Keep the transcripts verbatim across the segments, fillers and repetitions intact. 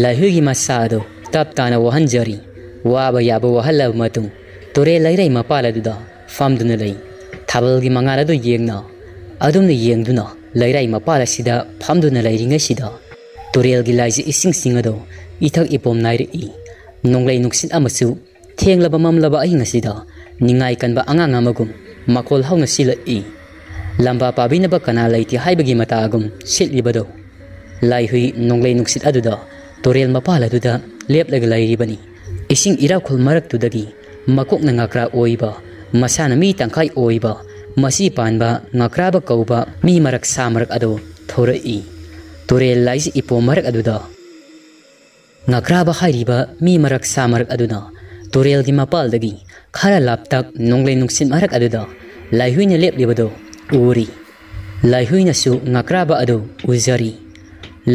ꯂꯥꯏꯍꯨꯏꯒꯤ ꯃꯁꯥ ꯑꯗꯨ ꯇꯞ ꯇꯥꯅ ꯋꯥꯍꯟꯖꯔꯤ꯫ ꯋꯥꯕ ꯌꯥꯕ ꯋꯥꯍꯜꯂꯕ ꯃꯇꯨꯡ, ꯇꯨꯔꯦꯜ ꯂꯩꯔꯩ ꯃꯄꯥꯜ ꯑꯗꯨꯗ ꯐꯝꯗꯨꯅ ꯂꯩ꯫ ꯊꯥꯕꯜꯒꯤ ꯃꯉꯥꯜ ꯑꯗꯨ ꯌꯦꯡꯅ, ꯑꯗꯨꯝꯅ ꯌꯦꯡꯗꯨꯅ ꯂꯩꯔꯩ ꯃꯄꯥꯜ ꯑꯁꯤꯗ ꯐꯝꯗꯨꯅ ꯂꯩꯔꯤꯉꯩꯁꯤꯗ, ꯇꯨꯔꯦꯜꯒꯤ ꯂꯥꯏꯖ ꯏꯁꯤꯡꯁꯤꯡ ꯑꯗꯨ ꯏꯊꯛ ꯏꯄꯣꯝ ꯅꯥꯏꯔꯛꯏ꯫ ꯅꯣꯡꯂꯩ ꯅꯨꯡꯁꯤꯠ ꯑꯃꯁꯨ ꯊꯦꯡꯂꯕ ꯃꯝꯂꯕ ꯑꯍꯤꯡ ꯑꯁꯤꯗ ꯅꯤꯡꯉꯥꯏ ꯀꯟꯕ ꯑꯉꯥꯡ ꯑꯃꯒꯨꯝ ꯃꯈꯣꯜ ꯍꯧꯅ ꯁꯤꯜꯂꯛꯏ꯫ ꯂꯝꯕꯥ ꯄꯥꯕꯤꯅꯕ ꯀꯅꯥ ꯂꯩꯇꯦ ꯍꯥꯏꯕꯒꯤ ꯃꯇꯥꯒꯨꯝ ꯁꯤꯠꯂꯤꯕꯗꯣ꯫ ꯂꯥꯏꯍꯨꯏ ꯅꯣꯡꯂꯩ ꯅꯨꯡꯁꯤꯠ ꯑꯗꯨꯗ ꯇꯨꯔꯦꯜ ꯃꯄꯥꯜ ꯑꯗꯨꯗ ꯂꯦꯞꯂꯒ ꯂꯩꯔꯤꯕꯅꯤ꯫ ꯏꯁꯤꯡ ꯏꯔꯥꯛꯈꯣꯜ ꯃꯔꯛꯇꯨꯗꯒꯤ ꯃꯀꯣꯛꯅ ꯉꯀ꯭ꯔꯥ ꯑꯣꯏꯕ, ꯃꯁꯥꯅ ꯃꯤ ꯇꯪꯈꯥꯏ ꯑꯣꯏꯕ, ꯃꯆꯤ ꯄꯥꯟꯕ ꯉꯀ꯭ꯔꯥꯕ ꯀꯧꯕ ꯃꯤ ꯃꯔꯛ ꯁꯥ ꯃꯔꯛ ꯑꯗꯨ ꯊꯣꯔꯛꯏ꯫ ꯇꯨꯔꯦꯜ ꯂꯥꯏꯖ ꯏꯄꯣꯝ ꯃꯔꯛ ꯑꯗꯨꯗ ꯉꯀ꯭ꯔꯥꯕ ꯍꯥꯏꯔꯤꯕ ꯃꯤ ꯃꯔꯛ ꯁꯥ ꯃꯔꯛ ꯑꯗꯨꯅ ꯇꯨꯔꯦꯜꯒꯤ ꯃꯄꯥꯜꯗꯒꯤ ꯈꯔ ꯂꯥꯞꯇꯛ ꯅꯣꯡꯂꯩ ꯅꯨꯡꯁꯤꯠ ꯃꯔꯛ ꯑꯗꯨꯗ ꯂꯥꯏꯍꯨꯏꯅ ꯂꯦꯞꯂꯤꯕꯗꯨ ꯎꯔꯤ꯫ ꯂꯥꯏꯍꯨꯏꯅꯁꯨ ꯉꯀ꯭ꯔꯥꯕ ꯑꯗꯨ ꯎꯖꯔꯤ꯫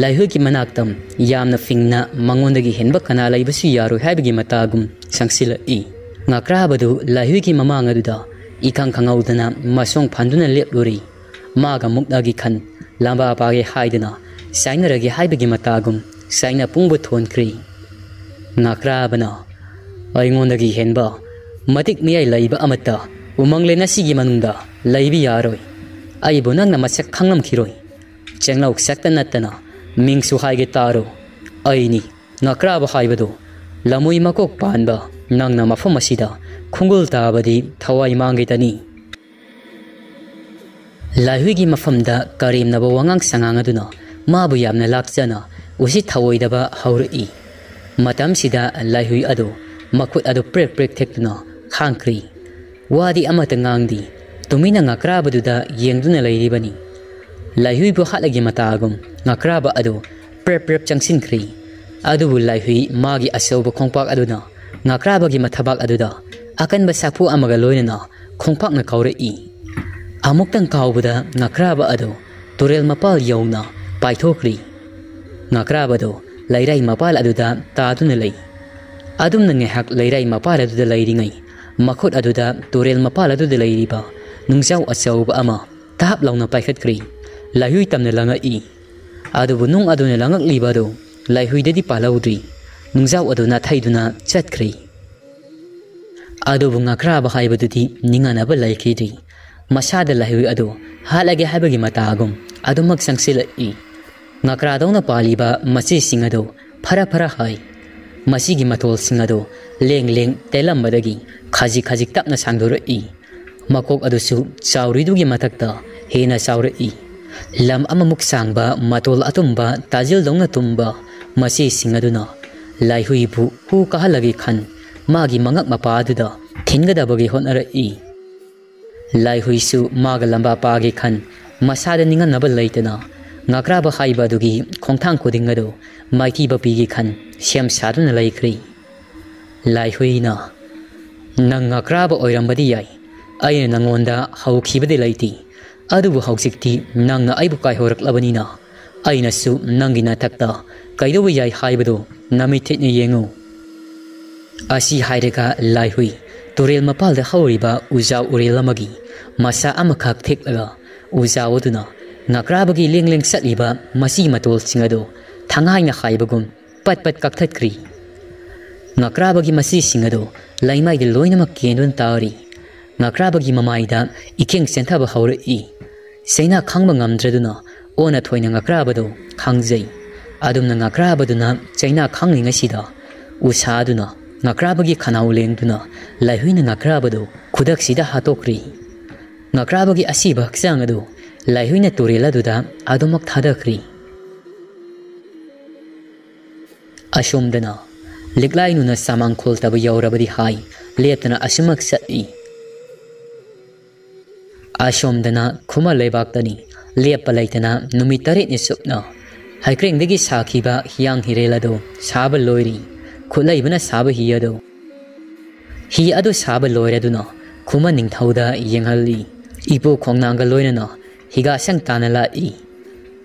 ꯂꯥꯏꯍꯨꯏꯒꯤ ꯃꯅꯥꯛꯇ ꯌꯥꯝꯅ ꯐꯤꯡꯅ ꯃꯉꯣꯟꯗꯒꯤ ꯍꯦꯟꯕ ꯀꯅꯥ ꯂꯩꯕꯁꯨ ꯌꯥꯔꯣꯏ ꯍꯥꯏꯕꯒꯤ ꯃꯇꯥꯒꯨꯝ ꯆꯪꯁꯤꯜꯂꯛꯏ꯫ ꯉꯀ꯭ꯔꯥꯕꯗꯨ ꯂꯥꯏꯍꯨꯏꯒꯤ ꯃꯃꯥꯡ ꯑꯗꯨꯗ ꯏꯈꯪ ꯈꯪꯍꯧꯗꯅ ꯃꯁꯣꯡ ꯐꯟꯗꯨꯅ ꯂꯦꯞꯂꯨꯔꯤ꯫ ꯃꯥꯒ ꯃꯨꯛꯅꯒꯦ ꯈꯟ, ꯂꯝꯕꯥ ꯄꯥꯒꯦ ꯍꯥꯏꯗꯨꯅ ꯆꯥꯏꯅꯔꯒꯦ ꯍꯥꯏꯕꯒꯤ ꯃꯇꯥꯒꯨꯝ ꯆꯥꯏꯅ ꯄꯨꯡꯕ ꯊꯣꯟꯈ꯭ꯔꯤ꯫ ꯉꯀ꯭ꯔꯥꯕꯅ, "ꯑꯩꯉꯣꯟꯗꯒꯤ ꯍꯦꯟꯕ ꯃꯇꯤꯛ ꯃꯌꯥꯏ ꯂꯩꯕ ꯑꯃꯠꯇ ꯎꯃꯪꯂꯦꯟ ꯑꯁꯤꯒꯤ ꯃꯅꯨꯡꯗ ꯂꯩꯕ ꯌꯥꯔꯣꯏ꯫ ꯑꯩꯕꯨ ꯅꯪꯅ ꯃꯁꯛ ꯈꯪꯂꯝꯈꯤꯔꯣꯏ꯫ ꯆꯦꯡꯂꯧ ꯁꯛꯇ ꯅꯠꯇꯅ ꯃꯤꯡꯁꯨ ꯍꯥꯏꯒꯦ ꯇꯥꯔꯣ꯫ ꯑꯩꯅꯤ ꯉꯀ꯭ꯔꯥꯕ ꯍꯥꯏꯕꯗꯨ꯫ ꯂꯝꯃꯣꯏ ꯃꯀꯣꯛ ꯄꯥꯟꯕ ꯅꯪꯅ ꯃꯐꯝ ꯑꯁꯤꯗ ꯈꯣꯡꯒꯨꯜ ꯇꯥꯕꯗꯤ ꯊꯋꯥꯏ ꯃꯥꯡꯒꯦꯇꯅꯤ꯫" ꯂꯥꯏꯍꯨꯏꯒꯤ ꯃꯐꯝꯗ ꯀꯔꯦꯝꯅꯕ ꯋꯥꯉꯥꯡ ꯁꯉꯥꯡ ꯑꯗꯨꯅ ꯃꯥꯕꯨ ꯌꯥꯝꯅ ꯂꯥꯛꯆꯅ ꯎꯁꯤꯠ ꯊꯑꯣꯏꯗꯕ ꯍꯧꯔꯛꯏ꯫ ꯃꯇꯝꯁꯤꯗ ꯂꯥꯏꯍꯨꯏ ꯑꯗꯨ ꯃꯈꯨꯠ ꯑꯗꯨ ꯄ꯭ꯔꯦꯛ ꯄ꯭ꯔꯦꯛ ꯊꯦꯛꯇꯨꯅ ꯈꯥꯡꯈ꯭ꯔꯤ꯫ ꯋꯥꯗꯤ ꯑꯃꯠꯇ ꯉꯥꯡꯗꯦ꯫ ꯇꯨꯃꯤꯟꯅ ꯉꯀ꯭ꯔꯥꯕꯗꯨꯗ ꯌꯦꯡꯗꯨꯅ ꯂꯩꯔꯤꯕꯅꯤ꯫ ꯂꯥꯏꯍꯨꯏꯕꯨ ꯍꯥꯠꯂꯒꯦ ꯃꯇꯥꯒꯨꯝ ꯉꯀ꯭ꯔꯥꯕ ꯑꯗꯨ ꯄ꯭ꯔꯦꯞ ꯄ꯭ꯔꯦꯞ ꯆꯪꯁꯤꯟꯈ꯭ꯔꯤ꯫ ꯑꯗꯨꯕꯨ ꯂꯥꯏꯍꯨꯏ ꯃꯥꯒꯤ ꯑꯆꯧꯕ ꯈꯣꯡꯄꯥꯛ ꯑꯗꯨꯅ ꯉꯀ꯭ꯔꯥꯕꯒꯤ ꯃꯊꯕꯥꯛ ꯑꯗꯨꯗ ꯑꯀꯟꯕ ꯁꯥꯐꯨ ꯑꯃꯒ ꯂꯣꯏꯅꯅ ꯈꯣꯡꯄꯥꯛꯅ ꯀꯥꯎꯔꯛꯏ꯫ ꯑꯃꯨꯛꯇꯪ ꯀꯥꯎꯕꯗ ꯉꯀ꯭ꯔꯥꯕ ꯑꯗꯨ ꯇꯨꯔꯦꯜ ꯃꯄꯥꯜ ꯌꯧꯅ ꯄꯥꯏꯊꯣꯛꯈ꯭ꯔꯤ꯫ ꯉꯀ꯭ꯔꯥꯕꯗꯨ ꯂꯩꯔꯥꯏ ꯃꯄꯥꯜ ꯑꯗꯨꯗ ꯇꯥꯗꯨꯅ ꯂꯩ꯫ ꯑꯗꯨꯝꯅ ꯉꯥꯏꯍꯥꯛ ꯂꯩꯔꯥꯏ ꯃꯄꯥꯜ ꯑꯗꯨꯗ ꯂꯩꯔꯤꯉꯩ, ꯃꯈꯨꯠ ꯑꯗꯨꯗ ꯇꯨꯔꯦꯜ ꯃꯄꯥꯜ ꯑꯗꯨꯗ ꯂꯩꯔꯤꯕ ꯅꯨꯡꯖꯥꯎ ꯑꯆꯧꯕ ꯑꯃ ꯇꯥꯞ ꯂꯥꯎꯅ ꯄꯥꯏꯈꯠꯈ꯭ꯔꯤ꯫ ꯂꯥꯏꯍꯨꯏ ꯇꯝꯅ ꯂꯪꯉꯛꯏ꯫ ꯑꯗꯨꯕꯨ ꯅꯨꯡ ꯑꯗꯨꯅ ꯂꯪꯉꯛꯂꯤꯕ ꯑꯗꯨ ꯂꯥꯏꯍꯨꯏꯗꯗꯤ ꯄꯥꯜꯍꯧꯗ꯭ꯔꯤ꯫ ꯅꯨꯡꯖꯥꯎ ꯑꯗꯨ ꯅꯥꯊꯩꯗꯨꯅ ꯆꯠꯈ꯭ꯔꯦ꯫ ꯑꯗꯨꯕꯨ ꯉꯀ꯭ꯔꯥꯕ ꯍꯥꯏꯕꯗꯨꯗꯤ ꯅꯤꯡꯍꯟꯅꯕ ꯂꯩꯈꯤꯗ꯭ꯔꯤ꯫ ꯃꯁꯥꯗ ꯂꯥꯏꯍꯨꯏ ꯑꯗꯨ ꯍꯥꯠꯂꯒꯦ ꯍꯥꯏꯕꯒꯤ ꯃꯇꯥꯒꯨꯝ ꯑꯗꯨꯃꯛ ꯆꯪꯁꯤꯜꯂꯛꯏ꯫ ꯉꯀ꯭ꯔꯥꯗꯧꯅ ꯄꯥꯜꯂꯤꯕ ꯃꯆꯦꯁꯤꯡ ꯑꯗꯨ ꯐꯔ ꯐꯔ ꯍꯥꯏ꯫ ꯃꯁꯤꯒꯤ ꯃꯇꯣꯜꯁꯤꯡ ꯑꯗꯨ ꯂꯦꯡ ꯂꯦꯡ ꯇꯦꯜꯂꯝꯕꯗꯒꯤ ꯈꯖꯤꯛ ꯈꯖꯤꯛ ꯇꯞꯅ ꯁꯥꯡꯗꯣꯔꯛꯏ꯫ ꯃꯀꯣꯛ ꯑꯗꯨꯁꯨ ꯆꯥꯎꯔꯤꯗꯨꯒꯤ ꯃꯊꯛꯇ ꯍꯦꯟꯅ ꯆꯥꯎꯔꯛꯏ꯫ ꯂꯝ ꯑꯃꯃꯨꯛ ꯁꯥꯡꯕ ꯃꯇꯣꯜ ꯑꯇꯨꯝꯕ ꯇꯥꯖꯤꯜꯗꯧꯅ ꯇꯨꯝꯕ ꯃꯆꯦꯁꯤꯡ ꯑꯗꯨꯅ ꯂꯥꯏꯍꯨꯏꯕꯨ ꯍꯨ ꯀꯥꯍꯜꯂꯒꯦ ꯈꯟ ꯃꯥꯒꯤ ꯃꯉꯛ ꯃꯄꯥ ꯑꯗꯨꯗ ꯊꯤꯟꯒꯗꯕꯒꯤ ꯍꯣꯠꯅꯔꯛꯏ꯫ ꯂꯥꯏꯍꯨꯏꯁꯨ ꯃꯥꯒ ꯂꯝꯕꯥ ꯄꯥꯒꯦ ꯈꯟ ꯃꯁꯥꯗ ꯅꯤꯡꯍꯟꯅꯕ ꯂꯩꯇꯅ ꯉꯀ꯭ꯔꯥꯕ ꯍꯥꯏꯕ ꯑꯗꯨꯒꯤ ꯈꯣꯡꯊꯥꯡ ꯈꯨꯗꯤꯡ ꯑꯗꯨ ꯃꯥꯏꯊꯤꯕ ꯄꯤꯒꯦ ꯈꯟ ꯁꯦꯝ ꯁꯥꯗꯨꯅ ꯂꯩꯈ꯭ꯔꯦ꯫ ꯂꯥꯏꯍꯨꯏꯅ, "ꯅꯪ ꯉꯀ꯭ꯔꯥꯕ ꯑꯣꯏꯔꯝꯕꯗꯤ ꯌꯥꯏ, ꯑꯩꯅ ꯅꯪꯉꯣꯟꯗ ꯍꯧꯈꯤꯕꯗꯤ ꯂꯩꯇꯦ, ꯑꯗꯨꯕꯨ ꯍꯧꯖꯤꯛꯇꯤ ꯅꯪꯅ ꯑꯩꯕꯨ ꯀꯥꯏꯍꯧꯔꯛꯂꯕꯅꯤꯅ ꯑꯩꯅꯁꯨ ꯅꯪꯒꯤ ꯅꯊꯛꯇ ꯀꯩꯗꯧꯕ ꯌꯥꯏ ꯍꯥꯏꯕꯗꯨ ꯅꯃꯤꯠ ꯊꯤꯠꯅ ꯌꯦꯡꯉꯨ"꯫ ꯑꯁꯤ ꯍꯥꯏꯔꯒ ꯂꯥꯏꯍꯨꯏ ꯇꯨꯔꯦꯜ ꯃꯄꯥꯜꯗ ꯍꯧꯔꯤꯕ ꯎꯖꯥꯎ ꯎꯔꯦꯜ ꯑꯃꯒꯤ ꯃꯁꯥ ꯑꯃꯈꯛ ꯊꯦꯛꯂꯒ ꯎꯖꯥꯎ ꯑꯗꯨꯅ ꯉꯀ꯭ꯔꯥꯕꯒꯤ ꯂꯦꯡ ꯂꯦꯡ ꯆꯠꯂꯤꯕ ꯃꯆꯤ ꯃꯇꯣꯜꯁꯤꯡ ꯑꯗꯨ ꯊꯉꯥꯏꯅ ꯍꯥꯏꯕꯒꯨꯝ ꯄꯠ ꯄꯠ ꯀꯛꯊꯠꯈ꯭ꯔꯤ꯫ ꯉꯀ꯭ꯔꯥꯕꯒꯤ ꯃꯆꯤꯁꯤꯡ ꯑꯗꯨ ꯂꯩꯃꯥꯏꯗ ꯂꯣꯏꯅꯃꯛ ꯀꯦꯟꯗꯨꯅ ꯇꯥꯔꯤ꯫ ꯉꯀ꯭ꯔꯥꯕꯒꯤ ꯃꯃꯥꯏꯗ ꯏꯀꯦꯡ ꯆꯦꯟꯊꯕ ꯍꯧꯔꯛꯏ꯫ ꯆꯩꯅꯥ ꯈꯥꯡꯕ ꯉꯝꯗ꯭ꯔꯗꯨꯅ ꯑꯣꯟꯅ ꯊꯣꯏꯅ ꯉꯀ꯭ꯔꯥꯕꯗꯨ ꯈꯥꯡꯖꯩ꯫ ꯑꯗꯨꯝꯅ ꯉꯀ꯭ꯔꯥꯕꯗꯨꯅ ꯆꯩꯅꯥ ꯈꯥꯡꯂꯤꯉꯩꯁꯤꯗ ꯎꯁꯥꯗꯨꯅ ꯉꯀ꯭ꯔꯥꯕꯒꯤ ꯈꯅꯥꯎ ꯂꯦꯡꯗꯨꯅ ꯂꯥꯏꯍꯨꯏꯅ ꯉꯀ꯭ꯔꯥꯕꯗꯨ ꯈꯨꯗꯛꯁꯤꯗ ꯍꯥꯠꯇꯣꯛꯈ꯭ꯔꯤ꯫ ꯉꯀ꯭ꯔꯥꯕꯒꯤ ꯑꯁꯤꯕ ꯍꯛꯆꯥꯡ ꯑꯗꯨ ꯂꯥꯏꯍꯨꯏꯅ ꯇꯨꯔꯦꯜ ꯑꯗꯨꯗ ꯑꯗꯨꯃꯛ ꯊꯥꯗꯈ꯭ꯔꯤ꯫ ꯑꯁꯣꯝꯗꯅ ꯂꯤꯛꯂꯥꯏꯅꯨꯅ ꯁꯥꯃꯥꯡ ꯈꯣꯜꯇꯕ ꯌꯧꯔꯕꯗꯤ ꯍꯥꯏ ꯂꯦꯞꯇꯅ ꯑꯁꯨꯃꯛ ꯆꯠꯂꯤ꯫ ꯑꯁꯣꯝꯗꯅ ꯈꯨꯃꯟ ꯂꯩꯕꯥꯛꯇꯅꯤ ꯂꯦꯞꯄ ꯂꯩꯇꯅ ꯅꯨꯃꯤꯠ ꯇꯔꯦꯠꯅꯤ ꯆꯨꯞꯅ ꯍꯩꯀ꯭ꯔꯦꯡꯗꯒꯤ ꯁꯥꯈꯤꯕ ꯍꯤꯌꯥꯡ ꯍꯤꯔꯦꯜ ꯑꯗꯨ ꯁꯥꯕ ꯂꯣꯏꯔꯤ꯫ ꯈꯨꯠꯂꯩꯕꯅ ꯁꯥꯕ ꯍꯤ ꯑꯗꯨ ꯍꯤ ꯑꯗꯨ ꯁꯥꯕ ꯂꯣꯏꯔꯗꯨꯅ ꯈꯨꯃꯟ ꯅꯤꯡꯊꯧꯗ ꯌꯦꯡꯍꯜꯂꯤ꯫ ꯏꯄꯨ ꯈꯣꯡꯅꯥꯡꯒ ꯂꯣꯏꯅꯅ ꯍꯤꯒꯥꯁꯪ ꯇꯥꯅ ꯂꯥꯛꯏ꯫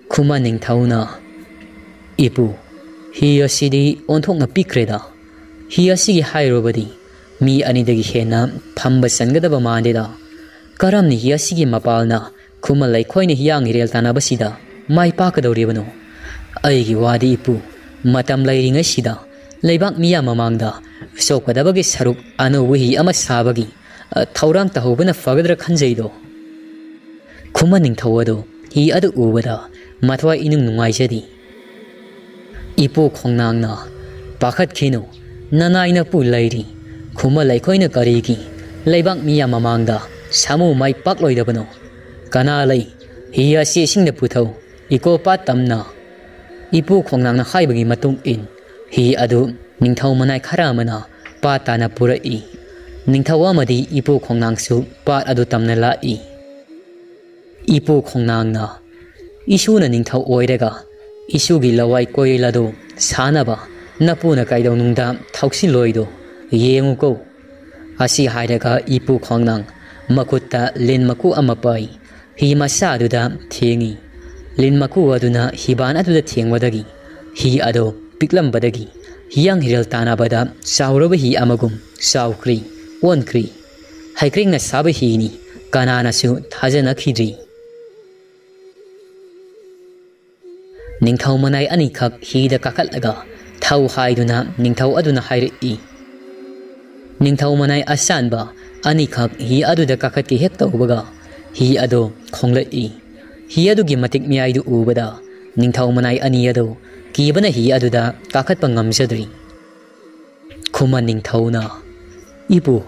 ꯈꯨꯃꯟ ꯅꯤꯡꯊꯧꯅ, "ꯏꯄꯨ, ꯍꯤ ꯑꯁꯤꯗꯤ ꯑꯣꯟꯊꯣꯛꯅ ꯄꯤꯛꯈ꯭ꯔꯦꯗ꯫ ꯍꯤ ꯑꯁꯤꯒꯤ ꯍꯥꯏꯔꯨꯕꯗꯤ ꯃꯤ ꯑꯅꯤꯗꯒꯤ ꯍꯦꯟꯅ ꯐꯝꯕ ꯆꯟꯒꯗꯕ ꯃꯥꯟꯗꯦꯗ꯫ ꯀꯔꯝꯅ ꯍꯤ ꯑꯁꯤꯒꯤ ꯃꯄꯥꯜꯅ ꯈꯨꯃꯟ ꯂꯩꯈꯣꯏꯅ ꯍꯤꯌꯥꯡ ꯍꯤꯔꯦꯜ ꯇꯥꯟꯅꯕꯁꯤꯗ ꯃꯥꯏ ꯄꯥꯛꯀꯗꯧꯔꯤꯕꯅꯣ? ꯑꯩꯒꯤ ꯋꯥꯗꯤ ꯏꯄꯨ, ꯃꯇꯝ ꯂꯩꯔꯤꯉꯩꯁꯤꯗ ꯂꯩꯕꯥꯛ ꯃꯤꯌꯥꯝ ꯃꯃꯥꯡꯗ ꯆꯣꯞꯀꯗꯕꯒꯤ ꯁꯔꯨꯛ ꯑꯅꯧꯕ ꯍꯤ ꯑꯃ ꯁꯥꯕꯒꯤ, ꯑ, ꯊꯧꯔꯥꯡ ꯇꯧꯍꯧꯕꯅ ꯐꯒꯗ꯭ꯔꯥ ꯈꯟꯖꯩꯗꯣ꯫ ꯈꯨꯃꯟ ꯅꯤꯡꯊꯧ ꯑꯗꯨ ꯍꯤ ꯑꯗꯨ ꯎꯕꯗ ꯃꯊ꯭ꯋꯥꯏ ꯏꯅꯨꯡ ꯅꯨꯡꯉꯥꯏꯖꯗꯦ꯫ ꯏꯄꯨ ꯈꯣꯡꯅꯥꯡꯅ, "ꯄꯥꯈꯠꯈꯤꯅꯨ, ꯅꯅꯥꯏ ꯅꯄꯨ ꯂꯩꯔꯤ꯫ ꯈꯨꯃꯟ ꯂꯩꯈꯣꯏꯅ ꯀꯔꯤꯒꯤ ꯂꯩꯕꯥꯛ ꯃꯤꯌꯥꯝ ꯃꯃꯥꯡꯗ ꯁꯥꯃꯨ ꯃꯥꯏ ꯄꯥꯛꯂꯣꯏꯗꯕꯅꯣ? ꯀꯅꯥ ꯂꯩ? ꯍꯤ ꯑꯁꯤ ꯏꯁꯤꯡꯗ ꯄꯨꯊꯧ, ꯏꯀꯣ ꯄꯥꯠ ꯇꯝꯅ꯫" ꯏꯄꯨ ꯈꯣꯡꯅꯥꯡꯅ ꯍꯥꯏꯕꯒꯤ ꯃꯇꯨꯡ ꯏꯟ ꯍꯤ ꯑꯗꯨ ꯅꯤꯡꯊꯧ ꯃꯅꯥꯏ ꯈꯔ ꯑꯃꯅ ꯄꯥꯠ ꯇꯥꯅ ꯄꯨꯔꯛꯏ꯫ ꯅꯤꯡꯊꯧ ꯑꯃꯗꯤ ꯏꯄꯨ ꯈꯣꯡꯅꯥꯡꯁꯨ ꯄꯥꯠ ꯑꯗꯨ ꯇꯝꯅ ꯂꯥꯛꯏ꯫ ꯏꯄꯨ ꯈꯣꯡꯅꯥꯡꯅ, "ꯏꯁꯨꯅ ꯅꯤꯡꯊꯧ ꯑꯣꯏꯔꯒ ꯏꯁꯨꯒꯤ ꯂꯋꯥꯏ ꯀꯣꯏꯔꯦꯜ ꯑꯗꯨ ꯁꯥꯅꯕ ꯅꯄꯨꯅ ꯀꯩꯗꯧꯅꯨꯡꯗ ꯊꯧꯁꯤꯜꯂꯣꯏꯗꯣ ꯌꯦꯡꯉꯨꯀꯣ꯫" ꯑꯁꯤ ꯍꯥꯏꯔꯒ ꯏꯄꯨ ꯈꯣꯡꯅꯥꯡ ꯃꯈꯨꯠꯇ ꯂꯤꯟ ꯃꯀꯨ ꯑꯃ ꯄꯥꯏ꯫ ꯍꯤ ꯃꯆꯥ ꯑꯗꯨꯗ ꯊꯦꯡꯉꯤ꯫ ꯂꯤꯟ ꯃꯀꯨ ꯑꯗꯨꯅ ꯍꯤꯕꯥꯟ ꯑꯗꯨꯗ ꯊꯦꯡꯕꯗꯒꯤ ꯍꯤ ꯑꯗꯨ ꯄꯤꯛꯂꯝꯕꯗꯒꯤ ꯍꯤꯌꯥꯡ ꯍꯤꯔꯦꯜ ꯇꯥꯟꯅꯕꯗ ꯆꯥꯎꯔꯕ ꯍꯤ ꯑꯃꯒꯨꯝ ꯆꯥꯎꯈ꯭ꯔꯤ, ꯑꯣꯟꯈ꯭ꯔꯤ꯫ ꯍꯩꯀ꯭ꯔꯦꯡꯅ ꯁꯥꯕ ꯍꯤꯅꯤ, ꯀꯅꯥꯅꯁꯨ ꯊꯥꯖꯅꯈꯤꯗ꯭ꯔꯤ꯫ ꯅꯤꯡꯊꯧ ꯃꯅꯥꯏ ꯑꯅꯤꯈꯛ ꯍꯤꯗ ꯀꯥꯈꯠꯂꯒ ꯊꯧ ꯍꯥꯏꯗꯨꯅ ꯅꯤꯡꯊꯧ ꯑꯗꯨꯅ ꯍꯥꯏꯔꯛꯏ꯫ ꯅꯤꯡꯊꯧ ꯃꯅꯥꯏ ꯑꯁꯥꯟꯕ ꯑꯅꯤꯈꯛ ꯍꯤ ꯑꯗꯨꯗ ꯀꯥꯈꯠꯀꯦ ꯍꯦꯛ ꯇꯧꯕꯒ ꯍꯤ ꯑꯗꯨ ꯈꯣꯡꯂꯛꯏ꯫ ꯍꯤ ꯑꯗꯨꯒꯤ ꯃꯇꯤꯛ ꯃꯌꯥꯏꯗꯨ ꯎꯕꯗ ꯅꯤꯡꯊꯧ ꯃꯅꯥꯏ ꯑꯅꯤ ꯑꯗꯨ ꯀꯤꯕꯅ ꯍꯤ ꯑꯗꯨꯗ ꯀꯥꯈꯠꯄ ꯉꯝꯖꯗ꯭ꯔꯤ꯫ ꯈꯨꯃꯟ ꯅꯤꯡꯊꯧꯅ, "ꯏꯄꯨ,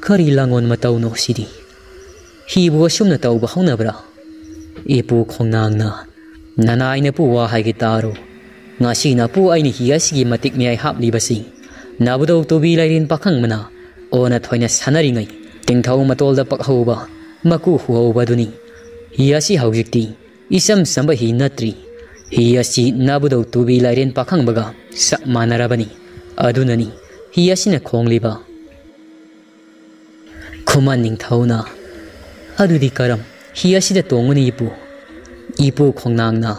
ꯀꯔꯤ ꯂꯥꯡꯑꯣꯟ ꯃꯇꯧꯅꯣ ꯁꯤꯗꯤ? ꯍꯤꯕꯨ ꯑꯁꯨꯝꯅ ꯇꯧꯕ ꯍꯧꯅꯕ꯭ꯔꯥ?" ꯏꯄꯨ ꯈꯣꯡꯅꯥꯡꯅ, "ꯅꯅꯥꯏ ꯅꯄꯨ ꯋꯥ ꯍꯥꯏꯒꯦ ꯇꯥꯔꯣ꯫ ꯉꯁꯤ ꯅꯄꯨ ꯑꯩꯅ ꯍꯤ ꯑꯁꯤꯒꯤ ꯃꯇꯤꯛ ꯃꯌꯥꯏ ꯍꯥꯞꯂꯤꯕꯁꯤ ꯅꯥꯕꯨꯗꯧ ꯇꯨꯕꯤ ꯂꯥꯏꯔꯦꯟ ꯄꯥꯈꯪꯕꯅ ꯑꯣꯟꯅ ꯊꯣꯏꯅ ꯁꯥꯟꯅꯔꯤꯉꯩ ꯇꯤꯡꯊꯧ ꯃꯇꯣꯜꯗ ꯄꯛꯍꯧꯕ ꯃꯀꯨ ꯍꯨꯍꯧꯕꯗꯨꯅꯤ꯫ ꯍꯤ ꯑꯁꯤ ꯍꯧꯖꯤꯛꯇꯤ ꯏꯆꯝ ꯆꯝꯕ ꯍꯤ ꯅꯠꯇ꯭ꯔꯤ꯫ ꯍꯤ ꯑꯁꯤ ꯅꯥꯕꯨꯗꯧ ꯇꯨꯕꯤ ꯂꯥꯏꯔꯦꯟ ꯄꯥꯈꯪꯕꯒ ꯆꯞ ꯃꯥꯟꯅꯔꯕꯅꯤ꯫ ꯑꯗꯨꯅꯅꯤ ꯍꯤ ꯑꯁꯤꯅ ꯈꯣꯡꯂꯤꯕ꯫" ꯈꯨꯃꯟ ꯅꯤꯡꯊꯧꯅ, "ꯑꯗꯨꯗꯤ ꯀꯔꯝ ꯍꯤ ꯑꯁꯤꯗ ꯇꯣꯡꯒꯅꯤ ꯏꯄꯨ?" ꯏꯄꯨ ꯈꯣꯡꯅꯥꯡꯅ,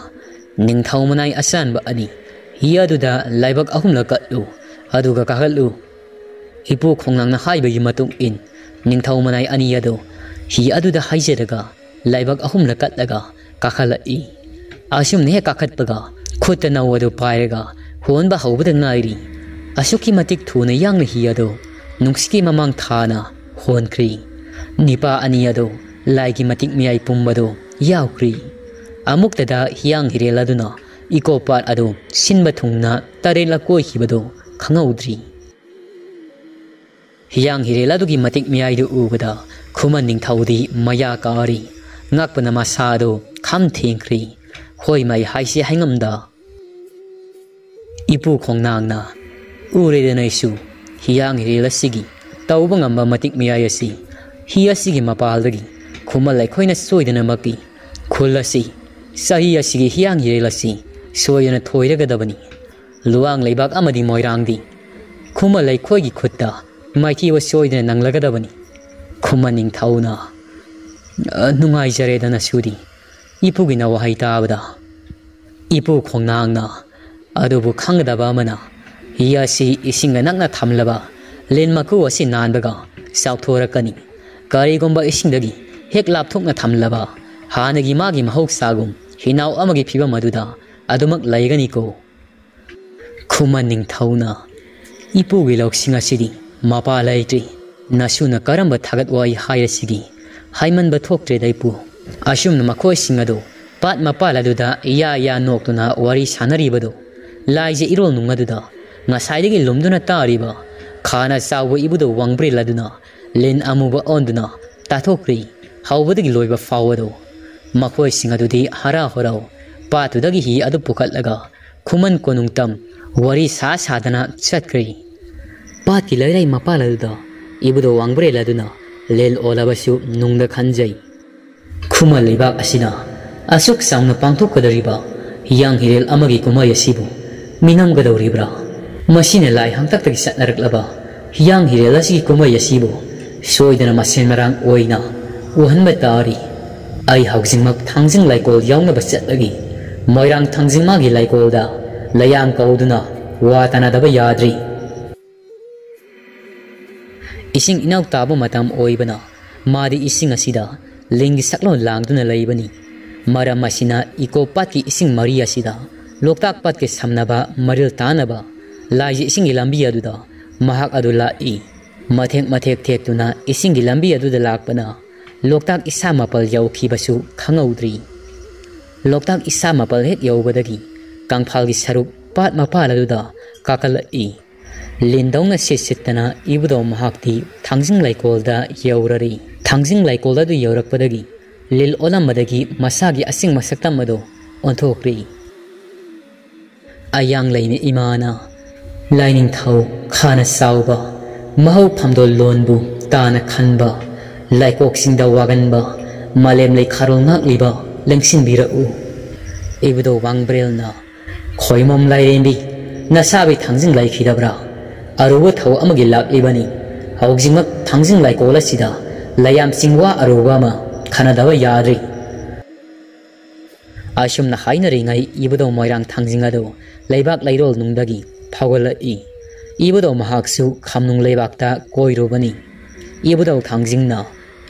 "ꯅꯤꯡꯊꯧ ꯃꯅꯥꯏ ꯑꯁꯥꯟꯕ ꯑꯅꯤ ꯍꯤ ꯑꯗꯨꯗ ꯂꯥꯏꯕꯛ ꯑꯍꯨꯝꯂꯛ ꯀꯠꯂꯨ, ꯑꯗꯨꯒ ꯀꯥꯈꯠꯂꯨ꯫" ꯏꯄꯨ ꯈꯣꯡꯅꯥꯡꯅ ꯍꯥꯏꯕꯒꯤ ꯃꯇꯨꯡ ꯏꯟ ꯅꯤꯡꯊꯧ ꯃꯅꯥꯏ ꯑꯅꯤ ꯑꯗꯨ ꯍꯤ ꯑꯗꯨꯗ ꯍꯥꯏꯖꯔꯒ ꯂꯥꯏꯕꯛ ꯑꯍꯨꯝꯂꯛ ꯀꯠꯂꯒ ꯀꯥꯈꯠꯂꯛꯏ꯫ ꯑꯁꯨꯝꯅ ꯍꯦꯛ ꯀꯥꯈꯠꯄꯒ ꯈꯨꯠꯇ ꯅꯧ ꯑꯗꯨ ꯄꯥꯏꯔꯒ ꯍꯣꯟꯕ ꯍꯧꯕꯗ ꯉꯥꯏꯔꯤ꯫ ꯑꯁꯨꯛꯀꯤ ꯃꯇꯤꯛ ꯊꯨꯅ ꯌꯥꯡꯅ ꯍꯤ ꯑꯗꯨ ꯅꯨꯡꯁꯤꯠꯀꯤ ꯃꯃꯥꯡ ꯊꯥꯅ ꯍꯣꯟꯈ꯭ꯔꯤ꯫ ꯅꯤꯄꯥ ꯑꯅꯤ ꯑꯗꯨ ꯂꯥꯏꯒꯤ ꯃꯇꯤꯛ ꯃꯌꯥꯏ ꯄꯨꯝꯕꯗꯨ ꯌꯥꯎꯈ꯭ꯔꯤ꯫ ꯑꯃꯨꯛꯇꯗ ꯍꯤꯌꯥꯡ ꯍꯤꯔꯦꯜ ꯑꯗꯨꯅ ꯏꯀꯣ ꯄꯥꯠ ꯑꯗꯨ ꯁꯤꯟꯕ ꯊꯨꯡꯅ ꯇꯔꯦꯠꯂꯛ ꯀꯣꯏꯈꯤꯕꯗꯨ ꯈꯪꯍꯧꯗ꯭ꯔꯤ꯫ ꯍꯤꯌꯥꯡ ꯍꯤꯔꯦꯜ ꯑꯗꯨꯒꯤ ꯃꯇꯤꯛ ꯃꯌꯥꯏꯗꯨ ꯎꯕꯗ ꯈꯨꯃꯟ ꯅꯤꯡꯊꯧꯗꯤ ꯃꯌꯥ ꯀꯥꯔꯤ꯫ ꯉꯛꯄꯅ ꯃꯁꯥꯗꯨ ꯈꯝ ꯊꯦꯡꯈ꯭ꯔꯤ꯫ ꯍꯣꯏ ꯃꯥꯏ ꯍꯥꯏꯁꯤ ꯍꯥꯏꯉꯝꯗ꯫ ꯏꯄꯨ ꯈꯣꯡꯅꯥꯡꯅ, "ꯎꯔꯦꯗꯅ ꯑꯩꯁꯨ ꯍꯤꯌꯥꯡ ꯍꯤꯔꯦꯜ ꯑꯁꯤꯒꯤ ꯇꯧꯕ ꯉꯝꯕ ꯃꯇꯤꯛ ꯃꯌꯥꯏ ꯑꯁꯤ꯫ ꯍꯤ ꯑꯁꯤꯒꯤ ꯃꯄꯥꯜꯗꯒꯤ ꯈꯨꯃꯟ ꯂꯩꯈꯣꯏꯅ ꯁꯣꯏꯗꯅꯃꯛꯀꯤ ꯈꯨꯜ ꯑꯁꯤ, ꯆꯍꯤ ꯑꯁꯤꯒꯤ ꯍꯤꯌꯥꯡ ꯍꯤꯔꯦꯜ ꯑꯁꯤ ꯁꯣꯏꯗꯅ ꯊꯣꯏꯔꯒꯗꯕꯅꯤ꯫ ꯂꯨꯋꯥꯡ ꯂꯩꯕꯥꯛ ꯑꯃꯗꯤ ꯃꯣꯏꯔꯥꯡꯗꯤ ꯈꯨꯃꯟ ꯂꯩꯈꯣꯏꯒꯤ ꯈꯨꯠꯇ ꯃꯥꯏꯊꯤꯕ ꯁꯣꯏꯗꯅ ꯅꯪꯂꯒꯗꯕꯅꯤ꯫" ꯈꯨꯃꯟ ꯅꯤꯡꯊꯧꯅ, "ꯑ, ꯅꯨꯡꯉꯥꯏꯖꯔꯦꯗꯅ ꯁꯨꯗꯤ ꯏꯄꯨꯒꯤꯅ ꯋꯥꯍꯩ ꯇꯥꯕꯗ꯫" ꯏꯄꯨ ꯈꯣꯡꯅꯥꯡꯅ, "ꯑꯗꯨꯕꯨ ꯈꯪꯒꯗꯕ ꯑꯃꯅ, ꯍꯤ ꯑꯁꯤ ꯏꯁꯤꯡꯒ ꯅꯛꯅ ꯊꯝꯂꯕ ꯂꯤꯟ ꯃꯀꯨ ꯑꯁꯤ ꯅꯥꯟꯕꯒ ꯆꯥꯎꯊꯣꯔꯛꯀꯅꯤ꯫ ꯀꯔꯤꯒꯨꯝꯕ ꯏꯁꯤꯡꯗꯒꯤ ꯍꯦꯛ ꯂꯥꯞꯊꯣꯛꯅ ꯊꯝꯂꯕ, ꯍꯥꯟꯅꯒꯤ ꯃꯥꯒꯤ ꯃꯍꯧꯁꯥꯒꯨꯝ ꯍꯤꯅꯥꯎ ꯑꯃꯒꯤ ꯐꯤꯕꯝ ꯑꯗꯨꯗ ꯑꯗꯨꯃꯛ ꯂꯩꯒꯅꯤꯀꯣ꯫" ꯈꯨꯃꯟ ꯅꯤꯡꯊꯧꯅ, "ꯏꯄꯨꯒꯤ ꯂꯧꯁꯤꯡ ꯑꯁꯤꯗꯤ ꯃꯄꯥ ꯂꯩꯇ꯭ꯔꯤ꯫ ꯅꯁꯨꯅ ꯀꯔꯝꯕ ꯊꯥꯒꯠ ꯋꯥꯍꯩ ꯍꯥꯏꯔꯁꯤꯒꯦ? ꯍꯥꯏꯃꯟꯕ ꯊꯣꯛꯇ꯭ꯔꯦꯗ ꯏꯄꯨ꯫" ꯑꯁꯨꯝꯅ ꯃꯈꯣꯏꯁꯤꯡ ꯑꯗꯨ ꯄꯥꯠ ꯃꯄꯥꯜ ꯑꯗꯨꯗ ꯌꯥ ꯌꯥ ꯅꯣꯛꯇꯨꯅ ꯋꯥꯔꯤ ꯁꯥꯟꯅꯔꯤꯕꯗꯨ, ꯂꯥꯏꯖ ꯏꯔꯣꯜ ꯅꯨꯡ ꯑꯗꯨꯗ ꯉꯁꯥꯏꯗꯒꯤ ꯂꯨꯝꯗꯨꯅ ꯇꯥꯔꯤꯕ ꯈꯥꯅ ꯆꯥꯎꯕ ꯏꯕꯨꯙꯧ ꯋꯥꯡꯕ꯭ꯔꯦꯜ ꯑꯗꯨꯅ ꯂꯤꯟ ꯑꯃꯨꯕ ꯑꯣꯟꯗꯨꯅ ꯇꯥꯊꯣꯛꯈ꯭ꯔꯤ꯫ ꯍꯧꯕꯗꯒꯤ ꯂꯣꯏꯕ ꯐꯥꯎꯕꯗꯨ ꯃꯈꯣꯏꯁꯤꯡ ꯑꯗꯨꯗꯤ ꯍꯔꯥꯎ ꯍꯔꯥꯎ ꯄꯥꯠꯇꯨꯗꯒꯤ ꯍꯤ ꯑꯗꯨ ꯄꯨꯈꯠꯂꯒ ꯈꯨꯃꯟ ꯀꯣꯅꯨꯡ ꯇꯝ ꯋꯥꯔꯤ ꯁꯥ ꯁꯥꯗꯅ ꯆꯠꯈ꯭ꯔꯤ꯫ ꯄꯥꯠꯀꯤ ꯂꯩꯔꯥꯏ ꯃꯄꯥꯜ ꯑꯗꯨꯗ ꯏꯕꯨꯙꯧ ꯋꯥꯡꯕ꯭ꯔꯦꯜ ꯑꯗꯨꯅ ꯂꯤꯟ ꯑꯣꯜꯂꯕꯁꯨ ꯅꯨꯡꯗ ꯈꯟꯖꯩ꯫ ꯈꯨꯃꯟ ꯂꯩꯕꯥꯛ ꯑꯁꯤꯅ ꯑꯁꯨꯛ ꯆꯥꯎꯅ ꯄꯥꯡꯊꯣꯛꯀꯗꯧꯔꯤꯕ ꯍꯤꯌꯥꯡ ꯍꯤꯔꯦꯜ ꯑꯃꯒꯤ ꯀꯨꯝꯍꯩ ꯑꯁꯤꯕꯨ ꯃꯤꯅꯝꯒꯗꯧꯔꯤꯕ꯭ꯔꯥ? ꯃꯁꯤꯅ ꯂꯥꯏ ꯍꯥꯛꯇꯛꯇꯒꯤ ꯆꯠꯅꯔꯛꯂꯕ ꯍꯤꯌꯥꯡ ꯍꯤꯔꯦꯜ ꯑꯁꯤꯒꯤ ꯀꯨꯝꯍꯩ ꯑꯁꯤꯕꯨ ꯁꯣꯏꯗꯅ ꯃꯁꯦꯟ ꯃꯔꯥꯡ ꯑꯣꯏꯅ ꯎꯍꯟꯕ ꯇꯥꯔꯤ꯫ ꯑꯩ ꯍꯧꯖꯤꯛꯃꯛ ꯊꯥꯡꯖꯤꯡ ꯂꯩꯀꯣꯜ ꯌꯥꯎꯅꯕ ꯆꯠꯂꯒꯦ꯫ ꯃꯣꯏꯔꯥꯡ ꯊꯥꯡꯖꯤꯡ ꯃꯥꯒꯤ ꯂꯩꯀꯣꯜꯗ ꯂꯩꯌꯥꯝ ꯀꯧꯗꯨꯅ ꯋꯥ ꯇꯥꯅꯗꯕ ꯌꯥꯗ꯭ꯔꯤ꯫ ꯏꯁꯤꯡ ꯏꯅꯥꯎ ꯇꯥꯕ ꯃꯇꯝ ꯑꯣꯏꯕꯅ ꯃꯥꯗꯤ ꯏꯁꯤꯡ ꯑꯁꯤꯗ ꯂꯤꯟꯒꯤ ꯁꯛꯂꯣꯟ ꯂꯥꯡꯗꯨꯅ ꯂꯩꯕꯅꯤ꯫ ꯃꯔꯝ ꯑꯁꯤꯅ ꯏꯀꯣ ꯄꯥꯠꯀꯤ ꯏꯁꯤꯡ ꯃꯔꯤ ꯑꯁꯤꯗ ꯂꯣꯛꯇꯥꯛ ꯄꯥꯠꯀꯤ ꯁꯝꯅꯕ ꯃꯔꯤꯜ ꯇꯥꯅꯕ ꯂꯥꯏꯖ ꯏꯁꯤꯡꯒꯤ ꯂꯝꯕꯤ ꯑꯗꯨꯗ ꯃꯍꯥꯛ ꯑꯗꯨ ꯂꯥꯛꯏ꯫ ꯃꯊꯦꯛ ꯃꯊꯦꯛ ꯊꯦꯛꯇꯨꯅ ꯏꯁꯤꯡꯒꯤ ꯂꯝꯕꯤ ꯑꯗꯨꯗ ꯂꯥꯛꯄꯅ ꯂꯣꯛꯇꯥꯛ ꯏꯁꯥ ꯃꯥꯄꯜ ꯌꯧꯈꯤꯕꯁꯨ ꯈꯪꯍꯧꯗ꯭ꯔꯤ꯫ ꯂꯣꯛꯇꯥꯛ ꯏꯁꯥ ꯃꯥꯄꯜ ꯍꯦꯛ ꯌꯧꯕꯗꯒꯤ ꯀꯪꯐꯥꯜꯒꯤ ꯁꯔꯨꯛ ꯄꯥꯠ ꯃꯄꯥꯜ ꯑꯗꯨꯗ ꯀꯥꯈꯠꯂꯛꯏ꯫ ꯂꯤꯟꯗꯧꯅ ꯁꯤꯠ ꯁꯤꯠꯇꯅ ꯏꯕꯨꯙꯧ ꯃꯍꯥꯛꯇꯤ ꯊꯥꯡꯖꯤꯡ ꯂꯩꯀꯣꯜꯗ ꯌꯧꯔꯔꯤ꯫ ꯊꯥꯡꯖꯤꯡ ꯂꯩꯀꯣꯜ ꯑꯗꯨ ꯌꯧꯔꯛꯄꯗꯒꯤ ꯂꯤꯜ ꯑꯣꯜꯂꯝꯕꯗꯒꯤ ꯃꯁꯥꯒꯤ ꯑꯁꯦꯡꯕ ꯁꯛꯇꯝ ꯑꯗꯨ ꯑꯣꯟꯊꯣꯛꯈ꯭ꯔꯦ꯫ ꯑꯌꯥꯡ ꯂꯩꯃ ꯏꯃꯥꯅ, ꯂꯥꯏꯅꯤꯡꯊꯧ ꯈꯥꯅ ꯆꯥꯎꯕ, ꯃꯍꯧ ꯐꯝꯗꯣꯜ ꯂꯣꯟꯕꯨ ꯇꯥꯅ ꯈꯟꯕ, ꯂꯥꯏꯀꯣꯛꯁꯤꯡꯗ ꯋꯥꯒꯟꯕ, ꯃꯥꯂꯦꯝ ꯂꯩꯈꯥꯔꯣꯜ ꯉꯥꯛꯂꯤꯕ ꯂꯦꯡꯁꯤꯟꯕꯤꯔꯛꯎ꯫ ꯏꯕꯨꯙꯧ ꯋꯥꯡꯕ꯭ꯔꯦꯜꯅ, ꯈꯣꯏꯃꯣꯝ ꯂꯥꯏꯔꯦꯝꯕꯤ, ꯅꯁꯥꯕꯤ ꯊꯥꯡꯖꯤꯡ ꯂꯩꯈꯤꯗꯕ꯭ꯔꯥ? ꯑꯔꯨꯕ ꯊꯧ ꯑꯃꯒꯤ ꯂꯥꯛꯂꯤꯕꯅꯤ꯫ ꯍꯧꯖꯤꯛꯃꯛ ꯊꯥꯡꯖꯤꯡ ꯂꯩꯀꯣꯜ ꯑꯁꯤꯗ ꯂꯩꯌꯥꯝ ꯆꯤꯡꯋꯥ ꯑꯔꯨꯕ ꯑꯃ ꯈꯟꯅꯗꯕ ꯌꯥꯗ꯭ꯔꯤ꯫ ꯑꯁꯨꯝꯅ ꯍꯥꯏꯅꯔꯤꯉꯩ ꯏꯕꯨꯙꯧ ꯃꯣꯏꯔꯥꯡ ꯊꯥꯡꯖꯤꯡ ꯑꯗꯨ ꯂꯩꯕꯥꯛ ꯂꯩꯔꯣꯜ ꯅꯨꯡꯗꯒꯤ ꯐꯥꯎꯒꯠꯂꯛꯏ꯫ ꯏꯕꯨꯙꯧ ꯃꯍꯥꯛꯁꯨ ꯈꯝꯅꯨꯡ ꯂꯩꯕꯥꯛꯇ ꯀꯣꯏꯔꯨꯕꯅꯤ꯫ ꯏꯕꯨꯙꯧ ꯊꯥꯡꯖꯤꯡꯅ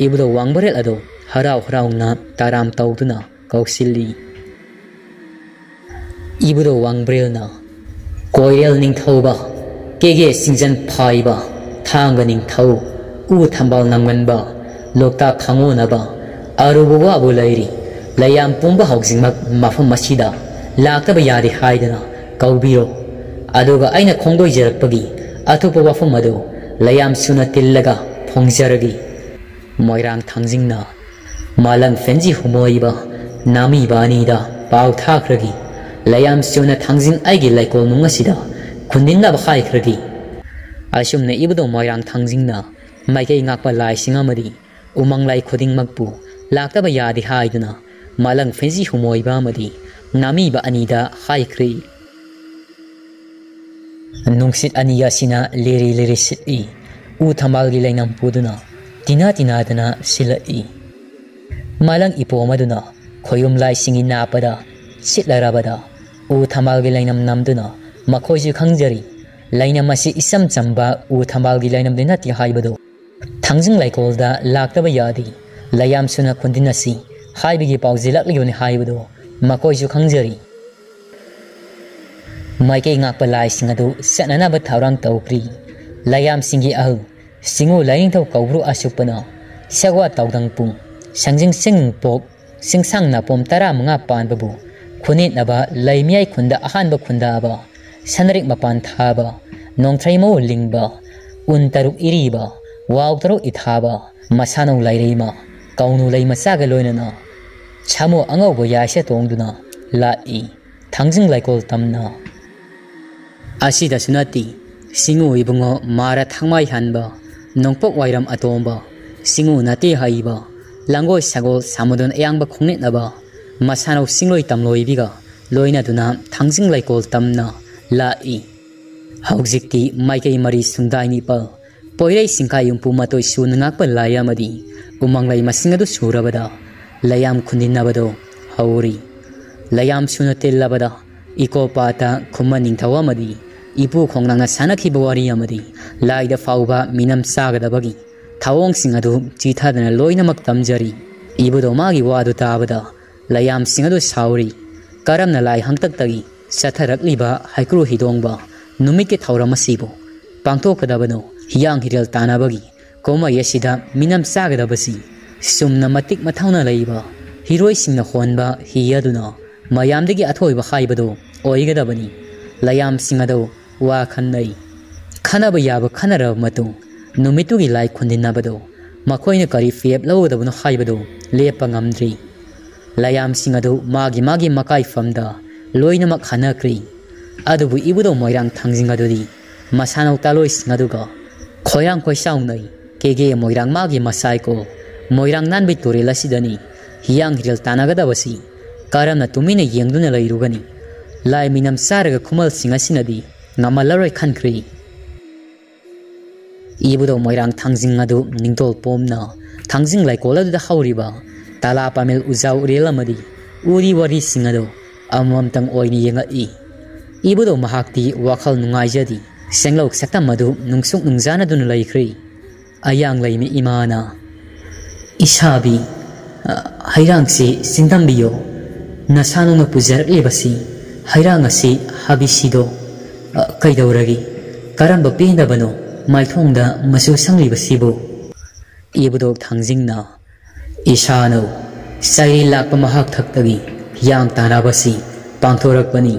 ꯏꯕꯨꯙꯧ ꯋꯥꯡꯕ꯭ꯔꯦꯜ ꯑꯗꯨ ꯍꯔꯥꯎ ꯍꯔꯥꯎꯅ ꯇꯔꯥꯝ ꯇꯧꯗꯨꯅ ꯀꯧꯁꯤꯜꯂꯤ꯫ ꯏꯕꯨꯙꯧ ꯋꯥꯡꯕ꯭ꯔꯦꯜꯅ, ꯀꯣꯏꯔꯦꯜ ꯅꯤꯡꯊꯧꯕ, ꯀꯦꯒꯦ ꯆꯤꯡꯖꯟ ꯐꯥꯏꯕ, ꯊꯥꯡꯒ ꯅꯤꯡꯊꯧ, ꯎ ꯊꯝꯕꯥꯜ ꯅꯝꯒꯟꯕ, ꯂꯣꯛꯇꯥꯛ ꯈꯥꯡꯉꯣꯟꯅꯕ, ꯑꯔꯨꯕ ꯋꯥꯕꯨ ꯂꯩꯔꯤ꯫ ꯂꯩꯌꯥꯝ ꯄꯨꯝꯕ ꯍꯧꯖꯤꯛꯃꯛ ꯃꯐꯝ ꯑꯁꯤꯗ ꯂꯥꯛꯇꯕ ꯌꯥꯗꯦ ꯍꯥꯏꯗꯨꯅ ꯀꯧꯕꯤꯔꯣ꯫ ꯑꯗꯨꯒ ꯑꯩꯅ ꯈꯣꯡꯗꯣꯏꯖꯔꯛꯄꯒꯤ ꯑꯇꯣꯞꯄ ꯋꯥꯐꯝ ꯑꯗꯨ ꯂꯩꯌꯥꯝ ꯁꯨꯅ ꯇꯤꯜꯂꯒ ꯐꯣꯡꯖꯔꯒꯦ꯫ ꯃꯣꯏꯔꯥꯡ ꯊꯥꯡꯖꯤꯡꯅ ꯃꯥꯂꯪ ꯐꯦꯟꯖꯤ ꯍꯨꯃꯣꯏꯕ ꯅꯥꯃꯤꯕ ꯑꯅꯤꯗ ꯄꯥꯎ ꯊꯥꯈ꯭ꯔꯒꯤ, ꯂꯩꯌꯥꯝ ꯁꯨꯅ ꯊꯥꯡꯖꯤꯡ ꯑꯩꯒꯤ ꯂꯩꯀꯣꯜ ꯅꯨꯡ ꯑꯁꯤꯗ ꯈꯨꯟꯗꯤꯟꯅꯕ ꯍꯥꯏꯈ꯭ꯔꯒꯤ꯫ ꯑꯁꯨꯝꯅ ꯏꯕꯨꯙꯧ ꯃꯣꯏꯔꯥꯡ ꯊꯥꯡꯖꯤꯡꯅ ꯃꯥꯏꯀꯩ ꯉꯥꯛꯄ ꯂꯥꯏꯁꯤꯡ ꯑꯃꯗꯤ ꯎꯃꯪ ꯂꯥꯏ ꯈꯨꯗꯤꯡꯃꯛꯄꯨ ꯂꯥꯛꯇꯕ ꯌꯥꯗꯦ ꯍꯥꯏꯗꯨꯅ ꯃꯥꯂꯪ ꯐꯦꯟꯖꯤ ꯍꯨꯃꯣꯏꯕ ꯑꯃꯗꯤ ꯅꯥꯃꯤꯕ ꯑꯅꯤꯗ ꯍꯥꯏꯈ꯭ꯔꯦ꯫ ꯅꯨꯡꯁꯤꯠ ꯑꯅꯤ ꯑꯁꯤꯅ ꯂꯤꯔꯤ ꯂꯤꯔꯤ ꯁꯤꯠꯂꯤ꯫ ꯎ ꯊꯝꯕꯥꯜꯒꯤ ꯂꯩꯅꯝ ꯄꯨꯗꯨꯅ ꯇꯤꯅ ꯇꯤꯅꯗꯅ ꯁꯤꯜꯂꯛꯏ꯫ ꯃꯥꯂꯪ ꯏꯄꯣꯝ ꯑꯗꯨꯅ ꯈꯣꯌꯨꯝ ꯂꯥꯏꯁꯤꯡꯒꯤ ꯅꯥꯞꯄꯗ ꯁꯤꯠꯂꯔꯕꯗ ꯎ ꯊꯝꯕꯥꯜꯒꯤ ꯂꯩꯅꯝ ꯅꯝꯗꯨꯅ ꯃꯈꯣꯏꯁꯨ ꯈꯪꯖꯔꯤ꯫ ꯂꯩꯅꯝ ꯑꯁꯤ ꯏꯆꯝ ꯆꯝꯕ ꯎ ꯊꯝꯕꯥꯜꯒꯤ ꯂꯩꯅꯝꯗꯤ ꯅꯠꯇꯦ ꯍꯥꯏꯕꯗꯨ ꯊꯥꯡꯖꯤꯡ ꯂꯩꯀꯣꯜꯗ ꯂꯥꯛꯇꯕ ꯌꯥꯗꯦ꯫ ꯂꯩꯌꯥꯝ ꯁꯨꯅ ꯈꯨꯟꯗꯤꯟꯅꯁꯤ ꯍꯥꯏꯕꯒꯤ ꯄꯥꯎ ꯆꯦꯜꯂꯛꯂꯤꯕꯅꯤ ꯍꯥꯏꯕꯗꯨ ꯃꯈꯣꯏꯁꯨ ꯈꯪꯖꯔꯤ꯫ ꯃꯥꯏꯀꯩ ꯉꯥꯛꯄ ꯂꯥꯏꯁꯤꯡ ꯑꯗꯨ ꯆꯠꯅꯅꯕ ꯊꯧꯔꯥꯡ ꯇꯧꯈ꯭ꯔꯤ꯫ ꯂꯩꯌꯥꯝꯁꯤꯡꯒꯤ ꯑꯍꯜ ꯁꯤꯡꯉꯨ ꯂꯥꯏꯅꯤꯡꯊꯧ ꯀꯧꯕ꯭ꯔꯨ ꯑꯁꯨꯛꯄꯅ ꯁꯒꯣꯜ ꯇꯥꯎꯗꯪ ꯄꯨꯡ, ꯁꯪꯖꯤꯡ ꯆꯤꯡ ꯄꯣꯛ, ꯆꯤꯡꯁꯥꯡ ꯅꯥꯄꯣꯝ ꯇꯔꯥꯃꯉꯥ ꯄꯥꯟꯕꯕꯨ ꯈꯨꯅꯤꯠꯅꯕ ꯂꯩꯃꯤꯌꯥꯏ ꯈꯨꯟꯗ ꯑꯍꯥꯟꯕ ꯈꯨꯟꯗꯥꯕ, ꯁꯅꯔꯤꯛ ꯃꯄꯥꯟ ꯊꯥꯕ, ꯅꯣꯡꯊ꯭ꯔꯩ ꯃꯍꯨ ꯂꯤꯡꯕ, ꯎꯟ ꯇꯔꯨꯛ ꯏꯔꯤꯕ, ꯋꯥꯎ ꯇꯔꯨꯛ ꯏꯊꯥꯕ, ꯃꯁꯥꯅꯧ ꯂꯥꯏꯔꯩꯃ, ꯀꯧꯅꯨ ꯂꯩ ꯃꯆꯥꯒ ꯂꯣꯏꯅꯅ ꯁꯥꯃꯨ ꯑꯉꯧꯕ ꯌꯥꯏꯁꯦ ꯇꯣꯡꯗꯨꯅ ꯂꯥꯛꯏ꯫ ꯊꯥꯡꯖꯤꯡ ꯂꯩꯀꯣꯜ ꯇꯝꯅ꯫ ꯑꯁꯤꯗꯁꯨ ꯅꯠꯇꯦ, ꯁꯤꯡꯉꯨ ꯏꯕꯨꯡꯉꯣ ꯃꯥꯔ ꯊꯥꯡꯃꯥꯏ ꯍꯥꯟꯕ, ꯅꯣꯡꯄꯣꯛ ꯋꯥꯏꯔꯝ ꯑꯇꯣꯝꯕ, ꯁꯤꯡꯉꯨ ꯅꯥꯇꯦ ꯍꯩꯕ, ꯂꯥꯡꯒꯣꯏ ꯁꯒꯣꯜ ꯁꯥꯃꯨꯗꯣꯟ ꯑꯌꯥꯡꯕ ꯈꯣꯡꯅꯦꯠꯅꯕ, ꯃꯁꯥꯅꯧ ꯁꯤꯡꯂꯣꯏ ꯇꯝꯂꯣꯏꯕꯤꯒ ꯂꯣꯏꯅꯗꯨꯅ ꯊꯥꯡꯖꯤꯡ ꯂꯩꯀꯣꯜ ꯇꯝꯅ ꯂꯥꯛꯏ꯫ ꯍꯧꯖꯤꯛꯇꯤ ꯃꯥꯏꯀꯩ ꯃꯔꯤ ꯁꯨꯡꯗꯥꯏ ꯅꯤꯄꯥꯜ, ꯄꯣꯏꯔꯩ ꯁꯤꯡꯈꯥꯏ ꯍꯨꯝꯐꯨ ꯃꯥꯊꯣꯏ ꯁꯨꯅ ꯉꯥꯛꯄ ꯂꯥꯏ ꯑꯃꯗꯤ ꯎꯃꯪ ꯂꯩ ꯃꯁꯤꯡ ꯑꯗꯨ ꯁꯨꯔꯕꯗ ꯂꯩꯌꯥꯝ ꯈꯨꯟꯗꯤꯟꯅꯕꯗꯣ ꯍꯧꯔꯤ꯫ ꯂꯩꯌꯥꯝ ꯁꯨꯅ ꯇꯤꯜꯂꯕꯗ ꯏꯀꯣ ꯄꯥꯠꯇ ꯈꯨꯃꯟ ꯅꯤꯡꯊꯧ ꯑꯃꯗꯤ ꯏꯄꯨ ꯈꯣꯡꯅꯥꯡꯅ ꯁꯥꯟꯅꯈꯤꯕ ꯋꯥꯔꯤ ꯑꯃꯗꯤ ꯂꯥꯏꯗ ꯐꯥꯎꯕ ꯃꯤꯅꯝ ꯆꯥꯒꯗꯕꯒꯤ ꯊꯧꯑꯣꯡꯁꯤꯡ ꯑꯗꯨ ꯆꯤꯊꯗꯅ ꯂꯣꯏꯅꯃꯛ ꯇꯝꯖꯔꯤ꯫ ꯏꯕꯨꯗꯧ ꯃꯥꯒꯤ ꯋꯥꯗꯨ ꯇꯥꯕꯗ ꯂꯩꯌꯥꯝꯁꯤꯡ ꯑꯗꯨ ꯁꯥꯎꯔꯤ꯫ ꯀꯔꯝꯅ ꯂꯥꯏ ꯍꯥꯡꯇꯛꯇꯒꯤ ꯆꯠꯊꯔꯛꯂꯤꯕ ꯍꯩꯀ꯭ꯔꯨ ꯍꯤꯗꯣꯡꯕ ꯅꯨꯃꯤꯠꯀꯤ ꯊꯧꯔꯝ ꯑꯁꯤꯕꯨ ꯄꯥꯡꯊꯣꯛꯀꯗꯕꯅꯣ? ꯍꯤꯌꯥꯡ ꯍꯤꯔꯦꯜ ꯇꯥꯟꯅꯕꯒꯤ ꯀꯨꯝꯍꯩ ꯑꯁꯤꯗ ꯃꯤꯅꯝ ꯆꯥꯒꯗꯕꯁꯤ ꯆꯨꯝꯅ ꯃꯇꯤꯛ ꯃꯊꯧꯅ ꯂꯩꯕ ꯍꯤꯔꯣꯏꯁꯤꯡꯅ ꯍꯣꯟꯕ ꯍꯤ ꯑꯗꯨꯅ ꯃꯌꯥꯝꯗꯒꯤ ꯑꯊꯣꯏꯕ ꯍꯥꯏꯕꯗꯨ ꯑꯣꯏꯒꯗꯕꯅꯤ꯫ ꯂꯩꯌꯥꯝꯁꯤꯡ ꯑꯗꯨ ꯋꯥ ꯈꯟꯅꯩ꯫ ꯈꯟꯅꯕ ꯌꯥꯕ ꯈꯟꯅꯔꯕ ꯃꯇꯨꯡ ꯅꯨꯃꯤꯠꯇꯨꯒꯤ ꯂꯥꯏ ꯈꯨꯟꯗꯤꯟꯅꯕꯗꯨ ꯃꯈꯣꯏꯅ ꯀꯔꯤ ꯐꯤꯔꯦꯞ ꯂꯧꯒꯗꯕꯅꯣ ꯍꯥꯏꯕꯗꯨ ꯂꯦꯞꯄ ꯉꯝꯗ꯭ꯔꯤ꯫ ꯂꯩꯌꯥꯝꯁꯤꯡ ꯑꯗꯨ ꯃꯥꯒꯤ ꯃꯥꯒꯤ ꯃꯀꯥꯏꯐꯝꯗ ꯂꯣꯏꯅꯃꯛ ꯍꯟꯅꯈ꯭ꯔꯤ꯫ ꯑꯗꯨꯕꯨ ꯏꯕꯨꯙꯧ ꯃꯣꯏꯔꯥꯡ ꯊꯥꯡꯖꯤꯡ ꯑꯗꯨꯗꯤ ꯃꯁꯥꯅꯧ ꯇꯥꯂꯣꯏꯁꯤꯡ ꯑꯗꯨꯒ ꯈꯣꯏꯔꯥꯡ ꯈꯣꯏꯁꯥꯎꯅꯩ꯫ ꯀꯦꯒꯦ ꯃꯣꯏꯔꯥꯡ ꯃꯥꯒꯤ ꯃꯁꯥꯏꯀꯣ ꯃꯣꯏꯔꯥꯡ ꯅꯥꯟꯕꯩ ꯇꯨꯔꯦꯜ ꯑꯁꯤꯗꯅꯤ ꯍꯤꯌꯥꯡ ꯍꯤꯔꯦꯜ ꯇꯥꯟꯅꯒꯗꯕꯁꯤ꯫ ꯀꯔꯝꯅ ꯇꯨꯃꯤꯟꯅ ꯌꯦꯡꯗꯨꯅ ꯂꯩꯔꯨꯒꯅꯤ? ꯂꯥꯏ ꯃꯤꯅꯝ ꯆꯥꯔꯒ ꯈꯨꯃꯜꯁꯤꯡ ꯑꯁꯤꯅꯗꯤ ꯉꯝꯍꯜꯂꯔꯣꯏ ꯈꯟꯈ꯭ꯔꯤ꯫ ꯏꯕꯨꯙꯧ ꯃꯣꯏꯔꯥꯡ ꯊꯥꯡꯖꯤꯡ ꯑꯗꯨ ꯅꯤꯡꯊꯧ ꯄꯣꯝꯅ ꯊꯥꯡꯖꯤꯡ ꯂꯩꯀꯣꯜ ꯑꯗꯨꯗ ꯍꯧꯔꯤꯕ ꯇꯥꯂꯥ ꯄꯥꯃꯦꯜ ꯎꯖꯥꯎ ꯎꯔꯦꯜ ꯑꯃꯗꯤ ꯎꯔꯤ ꯋꯥꯔꯤꯁꯤꯡ ꯑꯗꯨ ꯑꯃꯃꯝꯇꯪ ꯑꯣꯏꯅ ꯌꯦꯡꯉꯛꯏ꯫ ꯏꯕꯨꯙꯧ ꯃꯍꯥꯛꯇꯤ ꯋꯥꯈꯜ ꯅꯨꯡꯉꯥꯏꯖꯗꯤ ꯁꯦꯡꯂꯧ ꯁꯛꯇꯝ ꯑꯗꯨ ꯅꯨꯡꯁꯨꯛ ꯅꯨꯡꯖꯥꯅꯗꯨꯅ ꯂꯩꯈ꯭ꯔꯦ꯫ ꯑꯌꯥꯡ ꯂꯩꯃ ꯏꯃꯥꯅ, "ꯏꯁꯥꯕꯤ, ꯑ, ꯍꯩꯔꯥꯡꯁꯤ ꯆꯤꯡꯗꯝꯕꯤꯌꯣ꯫ ꯅꯁꯥ ꯅꯪꯅ ꯄꯨꯖꯔꯛꯂꯤꯕꯁꯤ ꯍꯩꯔꯥꯡ ꯑꯁꯤ ꯍꯥꯕꯤꯁꯤꯗꯣ, ꯑ, ꯀꯩꯗꯧꯔꯒꯦ? ꯀꯔꯝꯕ ꯄꯦꯟꯗꯕꯅꯣ ꯃꯥꯏꯊꯣꯡꯗ ꯃꯆꯨ ꯁꯪꯂꯤꯕꯁꯤꯕꯨ? ꯏꯕꯨꯙꯧ ꯊꯥꯡꯖꯤꯡꯅ, "ꯏꯁꯥꯅꯧ ꯆꯩꯔꯦ ꯂꯥꯛꯄ ꯃꯍꯥꯛ ꯊꯛꯇꯒꯤ ꯍꯤꯌꯥꯡ ꯇꯥꯟꯅꯕꯁꯤ ꯄꯥꯡꯊꯣꯔꯛꯄꯅꯤ꯫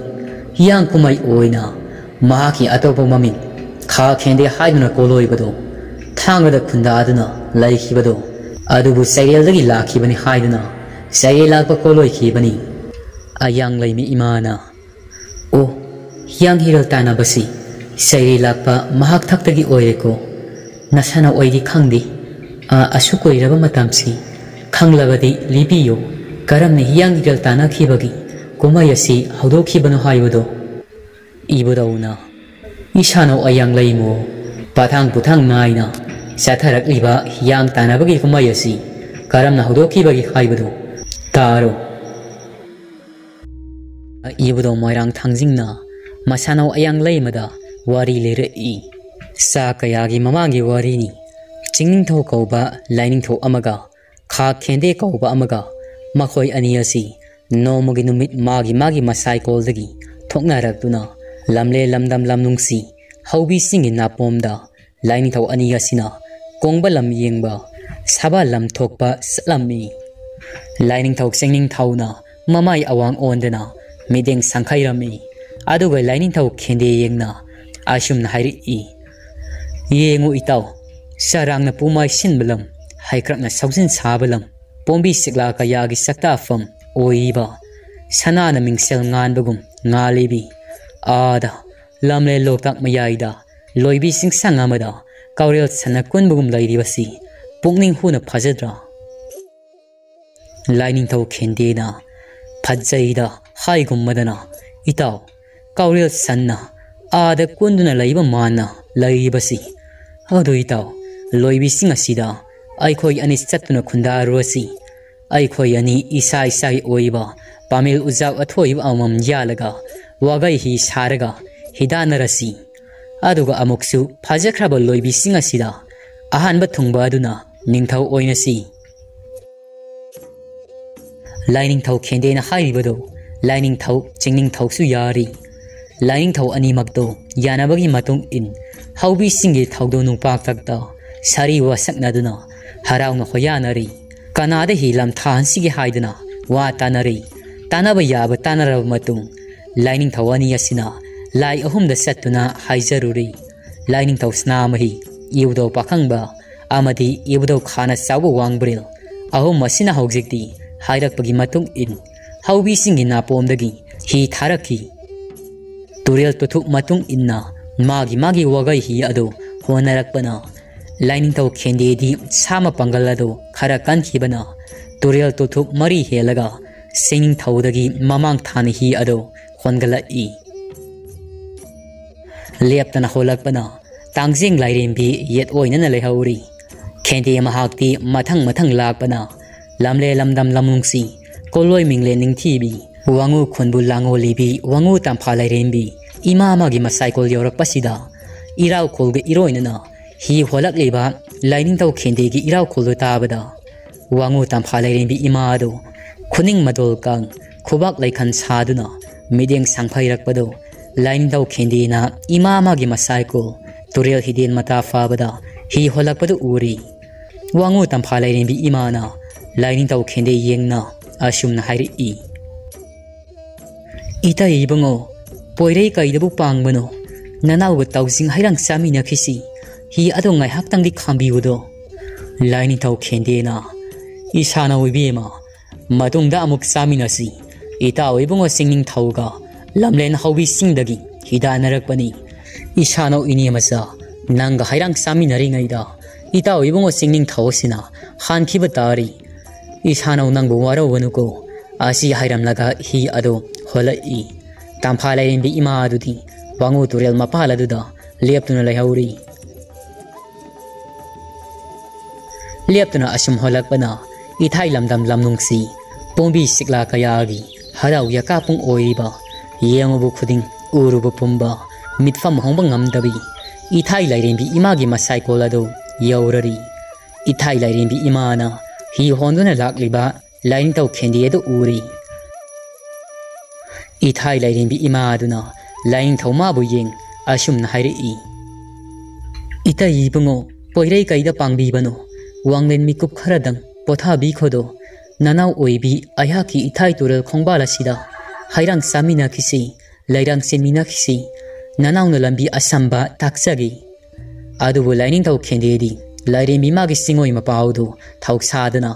ꯍꯤꯌꯥꯡ ꯀꯨꯝꯍꯩ ꯑꯣꯏꯅ ꯃꯍꯥꯛꯀꯤ ꯑꯇꯣꯞꯄ ꯃꯃꯤꯡ ꯈꯥ ꯈꯦꯟꯗꯦ ꯍꯥꯏꯗꯨꯅ ꯀꯣꯂꯣꯏꯕꯗꯣ ꯊꯥꯡꯒꯗ ꯈꯨꯟꯗꯥꯗꯨꯅ ꯂꯩꯈꯤꯕꯗꯣ ꯑꯗꯨꯕꯨ ꯆꯩꯔꯦꯜꯗꯒꯤ ꯂꯥꯛꯈꯤꯕꯅꯤ ꯍꯥꯏꯗꯨꯅ ꯆꯩꯔꯦ ꯂꯥꯛꯄ ꯀꯣꯂꯣꯏꯈꯤꯕꯅꯤ꯫" ꯑꯌꯥꯡꯂꯩꯃ ꯏꯃꯥꯅ, "ꯑꯣ, ꯍꯤꯌꯥꯡ ꯍꯤꯔꯦꯜ ꯇꯥꯟꯅꯕꯁꯤ ꯆꯩꯔꯦ ꯂꯥꯛꯄ ꯃꯍꯥꯛ ꯊꯛꯇꯒꯤ ꯑꯣꯏꯔꯦꯀꯣ꯫ ꯅꯁꯥꯅ ꯑꯣꯏꯗꯤ ꯈꯪꯗꯦ꯫ ꯑ, ꯑꯁꯨꯛ ꯀꯨꯏꯔꯕ ꯃꯇꯝꯁꯤ ꯈꯪꯂꯕꯗꯤ ꯂꯤꯕꯤꯌꯨ, ꯀꯔꯝꯅ ꯍꯤꯌꯥꯡ ꯍꯤꯔꯦꯜ ꯇꯥꯟꯅꯈꯤꯕꯒꯤ ꯀꯨꯝꯍꯩ ꯑꯁꯤ ꯍꯧꯗꯣꯛꯈꯤꯕꯅꯣ ꯍꯥꯏꯕꯗꯣ?" ꯏꯕꯨꯙꯧꯅ, "ꯏꯁꯥꯅꯧ ꯑꯌꯥꯡꯂꯩꯃ, ꯄꯊꯥꯡ ꯄꯨꯊꯥꯡ ꯅꯥꯏꯅ ꯆꯠꯊꯔꯛꯂꯤꯕ ꯍꯤꯌꯥꯡ ꯇꯥꯟꯅꯕꯒꯤ ꯀꯨꯝꯍꯩ ꯑꯁꯤ ꯀꯔꯝꯅ ꯍꯧꯗꯣꯛꯈꯤꯕꯒꯦ ꯍꯥꯏꯕꯗꯨ ꯇꯥꯔꯣ꯫" ꯏꯕꯨꯙꯧ ꯃꯣꯏꯔꯥꯡ ꯊꯥꯡꯖꯤꯡꯅ ꯃꯁꯥꯅꯧ ꯑꯌꯥꯡꯂꯩꯃꯗ ꯋꯥꯔꯤ ꯂꯤꯔꯛꯏ꯫ ꯆꯥ ꯀꯌꯥꯒꯤ ꯃꯃꯥꯡꯒꯤ ꯋꯥꯔꯤꯅꯤ꯫ ꯆꯤꯡꯅꯤꯡꯊꯧ ꯀꯧꯕ ꯂꯥꯏꯅꯤꯡꯊꯧ ꯑꯃꯒ ꯈꯥ ꯈꯦꯟꯗꯦ ꯀꯧꯕ ꯑꯃꯒ ꯃꯈꯣꯏ ꯑꯅꯤ ꯑꯁꯤ ꯅꯣꯡꯃꯒꯤ ꯅꯨꯃꯤꯠ ꯃꯥꯒꯤ ꯃꯥꯒꯤ ꯃꯁꯥꯏꯀꯣꯜꯗꯒꯤ ꯊꯣꯛꯅꯔꯛꯇꯨꯅ ꯂꯝꯂꯦ ꯂꯝꯗꯝ ꯂꯝ ꯅꯨꯡꯁꯤ ꯍꯧꯕꯤ ꯆꯤꯡꯒꯤ ꯅꯥꯄꯣꯝꯗ ꯂꯥꯏꯅꯤꯡꯊꯧ ꯑꯅꯤ ꯑꯁꯤꯅ ꯀꯣꯡꯕ ꯂꯝ ꯌꯦꯡꯕ, ꯁꯥꯕ ꯂꯝ ꯊꯣꯛꯄ ꯆꯠꯂꯝꯃꯤ꯫ ꯂꯥꯏꯅꯤꯡꯊꯧ ꯆꯤꯡꯅꯤꯡꯊꯧꯅ ꯃꯃꯥꯏ ꯑꯋꯥꯡ ꯑꯣꯟꯗꯅ ꯃꯤꯠꯌꯦꯡ ꯁꯪꯈꯩꯔꯝꯃꯤ꯫ ꯑꯗꯨꯒ ꯂꯥꯏꯅꯤꯡꯊꯧ ꯈꯦꯟꯗꯦ ꯌꯦꯡꯅ ꯑꯁꯨꯝꯅ ꯍꯥꯏꯔꯛꯏ, "ꯌꯦꯡꯉꯨ ꯏꯇꯥꯎ, ꯆꯔꯥꯡꯅ ꯄꯨꯃꯥꯏ ꯁꯤꯟꯕ ꯂꯝ, ꯍꯩꯀ꯭ꯔꯛꯅ ꯁꯧꯖꯤꯟ ꯁꯥꯕ ꯂꯝ, ꯄꯣꯝꯕꯤ ꯁꯤꯛꯂꯥ ꯀꯌꯥꯒꯤ ꯆꯥꯛꯇꯥꯐꯝ ꯑꯣꯏꯔꯤꯕ, ꯁꯅꯥꯅ ꯃꯤꯡꯁꯦꯜ ꯉꯥꯟꯕꯒꯨꯝ ꯉꯥꯜꯂꯤꯕꯤ, ꯑꯥꯗ ꯂꯝꯂꯦ ꯂꯣꯛꯇꯥꯛ ꯃꯌꯥꯏꯗ ꯂꯣꯏꯕꯤ ꯆꯤꯡꯁꯥꯡ ꯑꯃꯗ ꯀꯥꯎꯔꯦꯜ ꯁꯟꯅ ꯀꯨꯟꯕꯒꯨꯝ ꯂꯩꯔꯤꯕꯁꯤ ꯄꯨꯛꯅꯤꯡ ꯍꯨꯅ ꯐꯖꯗ꯭ꯔꯥ?" ꯂꯥꯏꯅꯤꯡꯊꯧ ꯈꯦꯟꯗꯦꯅ ꯐꯖꯩꯗ ꯍꯥꯏꯒꯨꯝꯕꯗꯅ, "ꯏꯇꯥꯎ, ꯀꯥꯎꯔꯦꯜ ꯁꯟꯅ ꯑꯥꯗ ꯀꯨꯟꯗꯨꯅ ꯂꯩꯕ ꯃꯥꯟꯅ ꯂꯩꯔꯤꯕꯁꯤ꯫ ꯑꯗꯨ ꯏꯇꯥꯎ, ꯂꯣꯏꯕꯤꯁꯤꯡ ꯑꯁꯤꯗ ꯑꯩꯈꯣꯏ ꯑꯅꯤ ꯆꯠꯇꯨꯅ ꯈꯨꯟꯗꯥꯔꯨꯔꯁꯤ꯫ ꯑꯩꯈꯣꯏ ꯑꯅꯤ ꯏꯁꯥ ꯏꯁꯥꯒꯤ ꯑꯣꯏꯕ ꯄꯥꯃꯦꯜ ꯎꯖꯥꯎ ꯑꯊꯣꯏꯕ ꯑꯃꯃꯝ ꯌꯥꯜꯂꯒ ꯋꯥꯒꯩ ꯍꯤ ꯁꯥꯔꯒ ꯍꯤꯗꯥꯟꯅꯔꯁꯤ꯫ ꯑꯗꯨꯒ ꯑꯃꯨꯛꯁꯨ ꯐꯖꯈ꯭ꯔꯕ ꯂꯣꯏꯕꯤꯁꯤꯡ ꯑꯁꯤꯗ ꯑꯍꯥꯟꯕ ꯊꯨꯡꯕ ꯑꯗꯨꯅ ꯅꯤꯡꯊꯧ ꯑꯣꯏꯅꯁꯤ꯫" ꯂꯥꯏꯅꯤꯡꯊꯧ ꯈꯦꯟꯗꯦꯅ ꯍꯥꯏꯔꯤꯕꯗꯨ ꯂꯥꯏꯅꯤꯡꯊꯧ ꯆꯤꯡꯅꯤꯡꯊꯧꯁꯨ ꯌꯥꯔꯤ꯫ ꯂꯥꯏꯅꯤꯡꯊꯧ ꯑꯅꯤꯃꯛꯇꯣ ꯌꯥꯅꯕꯒꯤ ꯃꯇꯨꯡ ꯏꯟ ꯍꯧꯕꯤꯁꯤꯡꯒꯤ ꯊꯧꯗꯣ ꯅꯨꯄꯥꯛꯇꯛꯇ ꯁꯥꯔꯤ ꯋꯥꯁꯛꯅꯗꯨꯅ ꯍꯔꯥꯎꯅ ꯍꯣꯌꯥꯅꯔꯤ꯫ ꯀꯅꯥꯗ ꯍꯤ ꯂꯝꯊꯥꯍꯟꯁꯤꯒꯦ ꯍꯥꯏꯗꯨꯅ ꯋꯥ ꯇꯥꯅꯔꯤ꯫ ꯇꯥꯅꯕ ꯌꯥꯕ ꯇꯥꯅꯔꯕ ꯃꯇꯨꯡ ꯂꯥꯏꯅꯤꯡꯊꯧ ꯑꯅꯤ ꯑꯁꯤꯅ ꯂꯥꯏ ꯑꯍꯨꯝꯗ ꯆꯠꯇꯨꯅ ꯍꯥꯏꯖꯔꯨꯔꯤ꯫ ꯂꯥꯏꯅꯤꯡꯊꯧ ꯁꯅꯥꯃꯍꯤ, ꯏꯕꯨꯙꯧ ꯄꯥꯈꯪꯕ ꯑꯃꯗꯤ ꯏꯕꯨꯙꯧ ꯈꯥꯅ ꯆꯥꯎꯕ ꯋꯥꯡꯕ꯭ꯔꯦꯜ ꯑꯍꯨꯝ ꯑꯁꯤꯅ ꯍꯧꯖꯤꯛꯇꯤ ꯍꯥꯏꯔꯛꯄꯒꯤ ꯃꯇꯨꯡ ꯏꯟ ꯍꯧꯕꯤꯁꯤꯡꯒꯤ ꯅꯥꯄꯣꯝꯗꯒꯤ ꯍꯤ ꯊꯥꯔꯛꯈꯤ꯫ ꯇꯨꯔꯦꯜ ꯇꯨꯊꯨꯞ ꯃꯇꯨꯡ ꯏꯟꯅ ꯃꯥꯒꯤ ꯃꯥꯒꯤ ꯋꯥꯒꯩ ꯍꯤ ꯑꯗꯨ ꯍꯣꯟꯅꯔꯛꯄꯅ ꯂꯥꯏꯅꯤꯡꯊꯧ ꯈꯦꯟꯗꯦꯗꯤ ꯁꯥ ꯃꯄꯥꯡꯒꯜ ꯑꯗꯨ ꯈꯔ ꯀꯟꯈꯤꯕꯅ ꯇꯨꯔꯦꯜ ꯇꯨꯊꯨꯞ ꯃꯔꯤ ꯍꯦꯜꯂꯒ ꯆꯤꯡꯅꯤꯡꯊꯧꯗꯒꯤ ꯃꯃꯥꯡ ꯊꯥꯅ ꯍꯤ ꯑꯗꯨ ꯍꯣꯟꯒꯠꯂꯛꯏ꯫ ꯂꯦꯞꯇꯅ ꯍꯣꯜꯂꯛꯄꯅ ꯇꯥꯡꯖꯦꯡ ꯂꯥꯏꯔꯦꯝꯕꯤ ꯌꯦꯠ ꯑꯣꯏꯅꯅ ꯂꯩꯍꯧꯔꯤ꯫ ꯈꯦꯟꯗꯦ ꯃꯍꯥꯛꯇꯤ ꯃꯊꯪ ꯃꯊꯪ ꯂꯥꯛꯄꯅ ꯂꯝꯂꯦ ꯂꯝꯗꯝ ꯂꯝꯅꯨꯡꯁꯤ ꯀꯣꯜꯂꯣꯏ ꯃꯤꯡꯂꯦ ꯅꯤꯡꯊꯤꯕꯤ ꯋꯥꯉꯨ ꯈꯨꯟꯕꯨ ꯂꯥꯡꯉꯣꯜꯂꯤꯕꯤ ꯋꯥꯉꯨ ꯇꯝꯐꯥ ꯂꯥꯏꯔꯦꯝꯕꯤ ꯏꯃꯥ ꯑꯃꯒꯤ ꯃꯁꯥꯏꯀꯣꯜ ꯌꯧꯔꯛꯄꯁꯤꯗ ꯏꯔꯥꯎꯈꯣꯜꯒ ꯏꯔꯣꯏꯅꯅ ꯍꯤ ꯍꯣꯜꯂꯛꯂꯤꯕ ꯂꯥꯏꯅꯤꯡꯊꯧ ꯈꯦꯟꯗꯦꯒꯤ ꯏꯔꯥꯎꯈꯣꯜꯗꯨ ꯇꯥꯕꯗ ꯋꯥꯉꯨ ꯇꯝꯐꯥ ꯂꯥꯏꯔꯦꯝꯕꯤ ꯏꯃꯥ ꯑꯗꯨ ꯈꯨꯅꯤꯡ ꯃꯗꯣꯜ ꯀꯥꯡ ꯈꯨꯕꯥꯛ ꯂꯩꯈꯟ ꯁꯥꯗꯨꯅ ꯃꯤꯠꯌꯦꯡ ꯁꯪꯐꯩꯔꯛꯄꯗꯨ ꯂꯥꯏꯅꯤꯡꯊꯧ ꯈꯦꯟꯗꯦꯅ ꯏꯃꯥ ꯑꯃꯒꯤ ꯃꯁꯥꯏꯀꯣꯜ ꯇꯨꯔꯦꯜ ꯍꯤꯗꯦꯟ ꯃꯇꯥ ꯐꯥꯕꯗ ꯍꯤ ꯍꯣꯜꯂꯛꯄꯗꯨ ꯎꯔꯤ꯫ ꯋꯥꯉꯨ ꯇꯝꯐꯥ ꯂꯥꯏꯔꯦꯝꯕꯤ ꯏꯃꯥꯅ ꯂꯥꯏꯅꯤꯡꯊꯧ ꯈꯦꯟꯗꯦ ꯌꯦꯡꯅ ꯑꯁꯨꯝꯅ ꯍꯥꯏꯔꯛꯏ꯫ ꯏꯇꯩ ꯏꯕꯨꯡꯉꯣ, ꯄꯣꯏꯔꯩ ꯀꯩꯗꯕꯨ ꯄꯥꯡꯕꯅꯣ? ꯅꯅꯥꯎꯒ ꯇꯥꯎꯖꯤꯡ ꯍꯩꯔꯥꯡ ꯆꯥꯃꯤꯟꯅꯈꯤꯁꯤ꯫ ꯍꯤ ꯑꯗꯣ ꯉꯥꯏꯍꯥꯛꯇꯪꯗꯤ ꯈꯥꯝꯕꯤꯌꯨꯗꯣ꯫ ꯂꯥꯏꯅꯤꯡꯊꯧ ꯈꯦꯟꯗꯦꯅ, ꯏꯁꯥꯅ ꯑꯣꯏꯕꯤꯃ, ꯃꯇꯨꯡꯗ ꯑꯃꯨꯛ ꯆꯥꯃꯤꯟꯅꯁꯤ꯫ ꯏꯇꯥꯎ ꯏꯕꯨꯡꯉꯣ ꯆꯤꯡꯅꯤꯡꯊꯧꯒ ꯂꯝꯂꯦꯟ ꯍꯧꯕꯤꯁꯤꯡꯗꯒꯤ ꯍꯤꯗꯥꯟꯅꯔꯛꯄꯅꯤ꯫ ꯏꯁꯥꯅꯧ ꯏꯅꯦ ꯃꯆꯥ, ꯅꯪꯒ ꯍꯩꯔꯥꯡ ꯆꯥꯃꯤꯟꯅꯔꯤꯉꯩꯗ ꯏꯇꯥꯎ ꯏꯕꯨꯡꯉꯣ ꯆꯤꯡꯅꯤꯡꯊꯧ ꯑꯁꯤꯅ ꯍꯥꯟꯈꯤꯕ ꯇꯥꯔꯤ꯫ ꯏꯁꯥꯅꯧ ꯅꯪꯕꯨ ꯋꯥꯔꯧꯒꯅꯨꯀꯣ꯫ ꯑꯁꯤ ꯍꯥꯏꯔꯝꯂꯒ ꯍꯤ ꯑꯗꯨ ꯍꯣꯜꯂꯛꯏ꯫ ꯇꯝꯐꯥ ꯂꯥꯏꯔꯦꯝꯕꯤ ꯏꯃꯥ ꯑꯗꯨꯗꯤ ꯋꯥꯉꯨ ꯇꯨꯔꯦꯜ ꯃꯄꯥꯜ ꯑꯗꯨꯗ ꯂꯦꯞꯇꯨꯅ ꯂꯩꯍꯧꯔꯤ꯫ ꯂꯦꯞꯇꯨꯅ ꯑꯁꯨꯝ ꯍꯣꯜꯂꯛꯄꯅ ꯏꯊꯥꯏ ꯂꯝꯗꯝ ꯂꯝꯅꯨꯡꯁꯤ ꯄꯣꯝꯕꯤ ꯁꯤꯛꯂꯥ ꯀꯌꯥꯒꯤ ꯍꯔꯥꯎ ꯌꯥꯀꯥꯄꯨꯡ ꯑꯣꯏꯔꯤꯕ, ꯌꯦꯡꯉꯨꯕ ꯈꯨꯗꯤꯡ ꯎꯔꯨꯕ ꯄꯨꯝꯕ ꯃꯤꯠꯐꯝ ꯍꯣꯡꯕ ꯉꯝꯗꯕꯤ ꯏꯊꯥꯏ ꯂꯥꯏꯔꯦꯝꯕꯤ ꯏꯃꯥꯒꯤ ꯃꯁꯥꯏꯀꯣꯜ ꯑꯗꯨ ꯌꯧꯔꯔꯤ꯫ ꯏꯊꯥꯏ ꯂꯥꯏꯔꯦꯝꯕꯤ ꯏꯃꯥꯅ ꯍꯤ ꯍꯣꯟꯗꯨꯅ ꯂꯥꯛꯂꯤꯕ ꯂꯥꯏꯅꯤꯡꯊꯧ ꯈꯦꯟꯗꯦ ꯑꯗꯨ ꯎꯔꯤ꯫ ꯏꯊꯥꯏ ꯂꯥꯏꯔꯦꯝꯕꯤ ꯏꯃꯥ ꯑꯗꯨꯅ ꯂꯥꯏꯅꯤꯡꯊꯧ ꯃꯥꯕꯨ ꯌꯦꯡ ꯑꯁꯨꯝꯅ ꯍꯥꯏꯔꯛꯏ, "ꯏꯇꯩ ꯏꯕꯨꯡꯉꯣ, ꯄꯣꯏꯔꯩ ꯀꯩꯗ ꯄꯥꯡꯕꯤꯕꯅꯣ? ꯋꯥꯡꯂꯦꯟ ꯃꯤꯀꯨꯞ ꯈꯔꯗꯪ ꯄꯣꯊꯥꯕꯤꯈꯣꯗꯣ꯫ ꯅꯅꯥꯎ ꯑꯣꯏꯕꯤ ꯑꯩꯍꯥꯛꯀꯤ ꯏꯊꯥꯏ ꯇꯨꯔꯦꯜ ꯈꯣꯡꯕꯥꯜ ꯑꯁꯤꯗ ꯍꯩꯔꯥꯡ ꯆꯥꯃꯤꯟꯅꯈꯤꯁꯤ, ꯂꯩꯔꯥꯡ ꯆꯦꯟꯃꯤꯟꯅꯈꯤꯁꯤ꯫ ꯅꯅꯥꯎꯅ ꯂꯝꯕꯤ ꯑꯁꯝꯕ ꯇꯥꯛꯆꯒꯦ"꯫ ꯑꯗꯨꯕꯨ ꯂꯥꯏꯅꯤꯡꯊꯧ ꯈꯦꯟꯗꯦꯗꯤ ꯂꯥꯏꯔꯦꯝꯕꯤ ꯃꯥꯒꯤ ꯆꯤꯡꯉꯣꯏ ꯃꯄꯥꯎꯗꯨ ꯊꯧꯁꯥꯗꯅ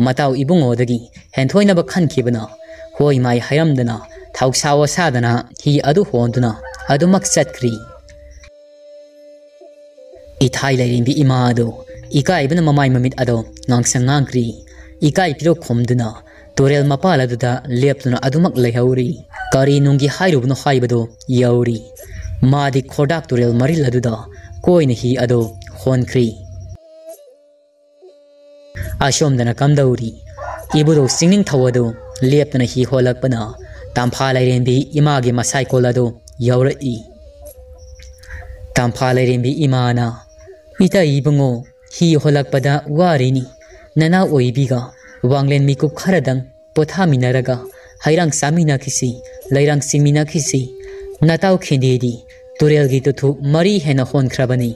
ꯃꯇꯥꯎ ꯏꯕꯨꯡꯉꯣꯗꯒꯤ ꯍꯦꯟꯊꯣꯏꯅꯕ ꯈꯟꯈꯤꯕꯅ ꯍꯣꯏ ꯃꯥꯏ ꯍꯥꯏꯔꯝꯗꯅ ꯊꯧꯁꯥ ꯋꯥꯁꯥꯗꯅ ꯍꯤ ꯑꯗꯨ ꯍꯣꯟꯗꯨꯅ ꯑꯗꯨꯃꯛ ꯆꯠꯈ꯭ꯔꯤ꯫ ꯏꯊꯥꯏ ꯂꯥꯏꯔꯦꯝꯕꯤ ꯏꯃꯥ ꯑꯗꯨ ꯏꯀꯥꯏꯕꯅ ꯃꯃꯥꯏ ꯃꯃꯤꯠ ꯑꯗꯨ ꯉꯥꯡꯁꯪ ꯉꯥꯡꯈ꯭ꯔꯤ꯫ ꯏꯀꯥꯏ ꯄꯤꯔꯣꯛ ꯈꯨꯝꯗꯨꯅ ꯇꯨꯔꯦꯜ ꯃꯄꯥꯜ ꯑꯗꯨꯗ ꯂꯦꯞꯇꯨꯅ ꯑꯗꯨꯃꯛ ꯂꯩꯍꯧꯔꯤ꯫ ꯀꯔꯤ ꯅꯨꯡꯒꯤ ꯍꯥꯏꯔꯨꯕꯅꯣ ꯍꯥꯏꯕꯗꯨ ꯌꯧꯔꯤ꯫ ꯃꯥꯗꯤ ꯈꯣꯔꯗꯥꯛ ꯇꯨꯔꯦꯜ ꯃꯔꯤꯜ ꯑꯗꯨꯗ ꯀꯣꯏꯅ ꯍꯤ ꯑꯗꯨ ꯍꯣꯟꯈ꯭ꯔꯤ꯫ ꯑꯁꯣꯝꯗꯅ ꯀꯝꯗꯧꯔꯤ? ꯏꯕꯨꯙꯧ ꯆꯤꯡꯅꯤꯡꯊꯧ ꯑꯗꯨ ꯂꯦꯞꯇꯅ ꯍꯤ ꯍꯣꯜꯂꯛꯄꯅ ꯇꯝꯐꯥ ꯂꯥꯏꯔꯦꯝꯕꯤ ꯏꯃꯥꯒꯤ ꯃꯁꯥꯏꯀꯣꯜ ꯑꯗꯨ ꯌꯧꯔꯛꯏ꯫ ꯇꯝꯐꯥ ꯂꯥꯏꯔꯦꯝꯕꯤ ꯏꯃꯥꯅ, "ꯏꯇꯩ ꯏꯕꯨꯡꯉꯣ, ꯍꯤ ꯍꯣꯜꯂꯛꯄꯗ ꯋꯥꯔꯤꯅꯤ꯫ ꯅꯅꯥꯎ ꯑꯣꯏꯕꯤꯒ ꯋꯥꯡꯂꯦꯟ ꯃꯤꯀꯨꯞ ꯈꯔꯗꯪ ꯄꯣꯊꯥꯃꯤꯟꯅꯔꯒ ꯍꯩꯔꯥꯡ ꯆꯥꯃꯤꯟꯅꯈꯤꯁꯤ, ꯂꯩꯔꯥꯡ ꯆꯤꯡꯃꯤꯟꯅꯈꯤꯁꯤ꯫ ꯅꯇꯥꯎ ꯈꯦꯟꯗꯦꯗꯤ ꯇꯨꯔꯦꯜꯒꯤ ꯇꯨꯊꯨ ꯃꯔꯤ ꯍꯦꯟꯅ ꯍꯣꯟꯈ꯭ꯔꯕꯅꯤ"꯫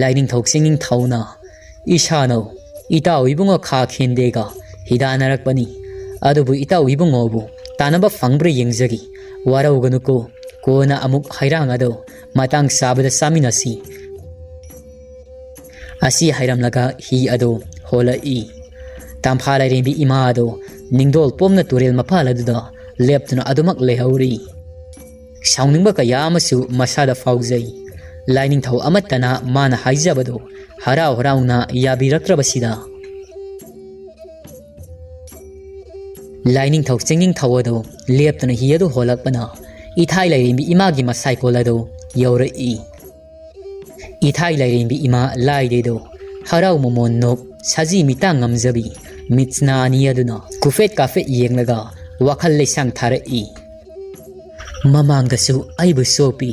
ꯂꯥꯏꯅꯤꯡꯊꯧ ꯆꯤꯡꯅꯤꯡꯊꯧꯅ, "ꯏꯁꯥꯅꯧ, ꯏꯇꯥꯎ ꯏꯕꯨꯡꯉꯣ ꯈꯥ ꯈꯦꯟꯗꯦꯒ ꯍꯤꯗꯥꯟꯅꯔꯛꯄꯅꯤ꯫ ꯑꯗꯨꯕꯨ ꯏꯇꯥꯎ ꯏꯕꯨꯡꯉꯣꯕꯨ ꯇꯥꯟꯅꯕ ꯐꯪꯕ꯭ꯔꯥ ꯌꯦꯡꯖꯒꯦ꯫ ꯋꯥꯔꯧꯒꯅꯨꯀꯣ, ꯀꯣꯟꯅ ꯑꯃꯨꯛ ꯍꯩꯔꯥꯡ ꯑꯗꯨ ꯃꯇꯥꯡ ꯆꯥꯕꯗ ꯆꯥꯃꯤꯟꯅꯁꯤ"꯫ ꯑꯁꯤ ꯍꯥꯏꯔꯝꯂꯒ ꯍꯤ ꯑꯗꯨ ꯍꯣꯜꯂꯛꯏ꯫ ꯇꯝꯐꯥ ꯂꯥꯏꯔꯦꯝꯕꯤ ꯏꯃꯥ ꯑꯗꯨ ꯅꯤꯡꯗꯣꯜ ꯄꯣꯝꯅ ꯇꯨꯔꯦꯜ ꯃꯄꯥꯜ ꯑꯗꯨꯗ ꯂꯦꯞꯇꯨꯅ ꯑꯗꯨꯃꯛ ꯂꯩꯍꯧꯔꯤ꯫ ꯁꯥꯎꯅꯤꯡꯕ ꯀꯌꯥ ꯑꯃꯁꯨ ꯃꯁꯥꯗ ꯐꯥꯎꯖꯩ꯫ ꯂꯥꯏꯅꯤꯡꯊꯧ ꯑꯃꯠꯇꯅ ꯃꯥꯅ ꯍꯥꯏꯖꯕꯗꯨ ꯍꯔꯥꯎ ꯍꯔꯥꯎꯅ ꯌꯥꯕꯤꯔꯛꯇ꯭ꯔꯕꯁꯤꯗ꯫ ꯂꯥꯏꯅꯤꯡꯊꯧ ꯆꯤꯡꯅꯤꯡꯊꯧ ꯑꯗꯨ ꯂꯦꯞꯇꯅ ꯍꯤ ꯑꯗꯨ ꯍꯣꯜꯂꯛꯄꯅ ꯏꯊꯥꯏ ꯂꯥꯏꯔꯦꯝꯕꯤ ꯏꯃꯥꯒꯤ ꯃꯁꯥꯏꯀꯣꯜ ꯑꯗꯨ ꯌꯧꯔꯛꯏ꯫ ꯏꯊꯥꯏ ꯂꯥꯏꯔꯦꯝꯕꯤ ꯏꯃꯥ ꯂꯥꯏꯗꯩꯗꯣ ꯍꯔꯥꯎ ꯃꯃꯣꯟ ꯅꯣꯛ ꯁꯖꯤ ꯃꯤꯇꯥꯡ ꯉꯝꯖꯕꯤ ꯃꯤꯠꯁꯅꯥ ꯑꯅꯤ ꯑꯗꯨꯅ ꯀꯨꯐꯦꯠ ꯀꯥꯐꯦꯠ ꯌꯦꯡꯂꯒ ꯋꯥꯈꯜ ꯂꯩꯁꯥꯡ ꯊꯥꯔꯛꯏ꯫ "ꯃꯃꯥꯡꯗꯁꯨ ꯑꯩꯕꯨ ꯆꯣꯞꯄꯤ,